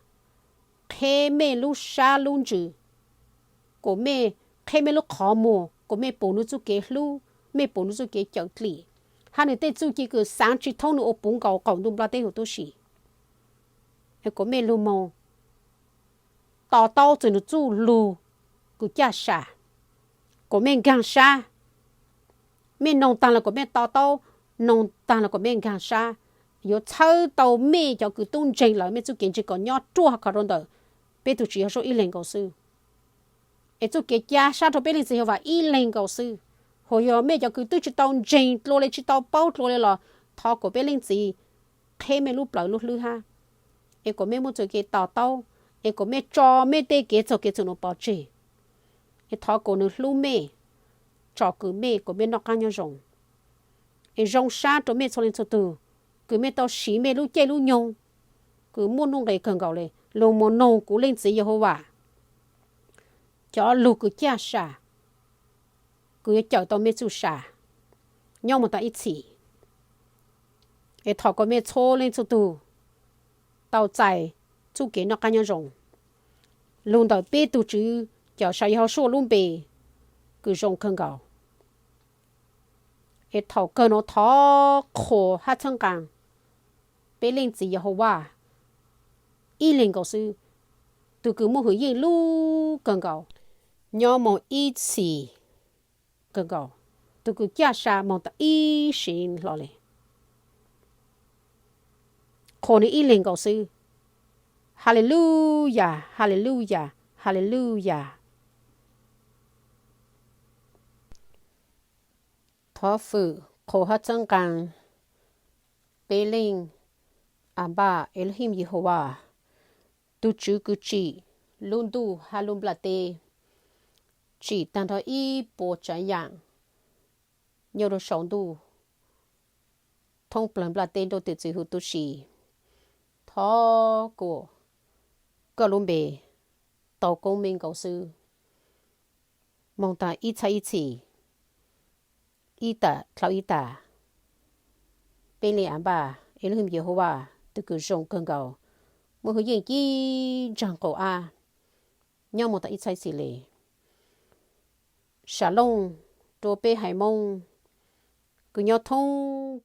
qheb mej lub sab lub ntsws, kom mej qheb mej lub qhov muag, kom mej pum nws txuj kev hlub, mej pum nws txuj kev cawm dlim, hab nws tej txuj ci kws xaav tsi thoob nws ua puv nkaus qaum ntuj nplaj teb huv tub si. Es kom mej lug moog to taub txug nws txuj lug kws caj sa, kom mej nkaag sab. Mej noog taag los kom mej to taub, noog taag los kom mej nkaag sab. Yuav txhawb tau mej cov kws tub ntseeg lawm mej txuj kev ntseeg kom nyob ruaj khov rau ntawm peb tug Tswv Yexus ib leeg nkaus xwb. Es txuj kev ca sab rua peb Leej Txiv Yehauvas ib leeg nkaus xwb. Hos yog mej cov kws twb tsi tau ntseeg dlua le tsi tau paub dlua le los thov kom peb Leej Txiv qheb mej lub plawv lub hlwb hab, es kom mej muaj txuj kev to taub, es kom mej tso mej tej kev txhaum kev txwm nuav pov tseg. Es thov kom nws hlub mej, tsom kwm mej kom mej noj qaab nyob zoo. Es zoo sab rua mej txhua leej txhua tug, kws mej tau siv mej lub caij lub nyoog kws muaj nuj nqis kawg nkaus le lug moog noog kuv Leej Txiv Yehauvas cov lug kws caj sa, kws yuav cawm tau mej txuj sa nyob moog tas ib txhis. Es thov kom mej txhua leej txhua tug tau txais txuj kev noj qaab nyob zoo lug ntawm peb tug Tswv Cawmseej Yehausuas lub npe kws zoo kawg nkaus. Es thaum kawg nuav thov qhuas hab txhawb nqaa peb Leej Txiv Yehauvas ib leeg nkaus xwb, tug kws muaj hwm yeej lub kawg nkaus nyob moog ib txhis kawg nkaus, tug kws caj sa moog tas ib sim hlo le. Qhuas nwg ib leeg nkaus xwb. Haleluyas, haleluyas, haleluyas. Thov fwm qhuas hab txhawb nqaa peb Leej Anpaj Elohim Yehauvas, tug Tswv kws tsim lub ntuj hab lub nplaj teb, tsim taag nrho ib puas tsaav yaam nyob rua sau ntuj thoob plawg nplaj teb nrauj twm txiv huv tub si. Thov kom koj lub npe tau koob meej nkaus xwb moog taag ib txhab ib txhis, ib tag dlhau ib tag. Peb Leej Anpaj Elohim Yehauvas tug kws zoo kawg nkaus, muaj hwm yeej cib nraag qaum ab nyob moog tas ib txhab ib txhis le. Shalom rua peb haiv Moob kws nyob thoob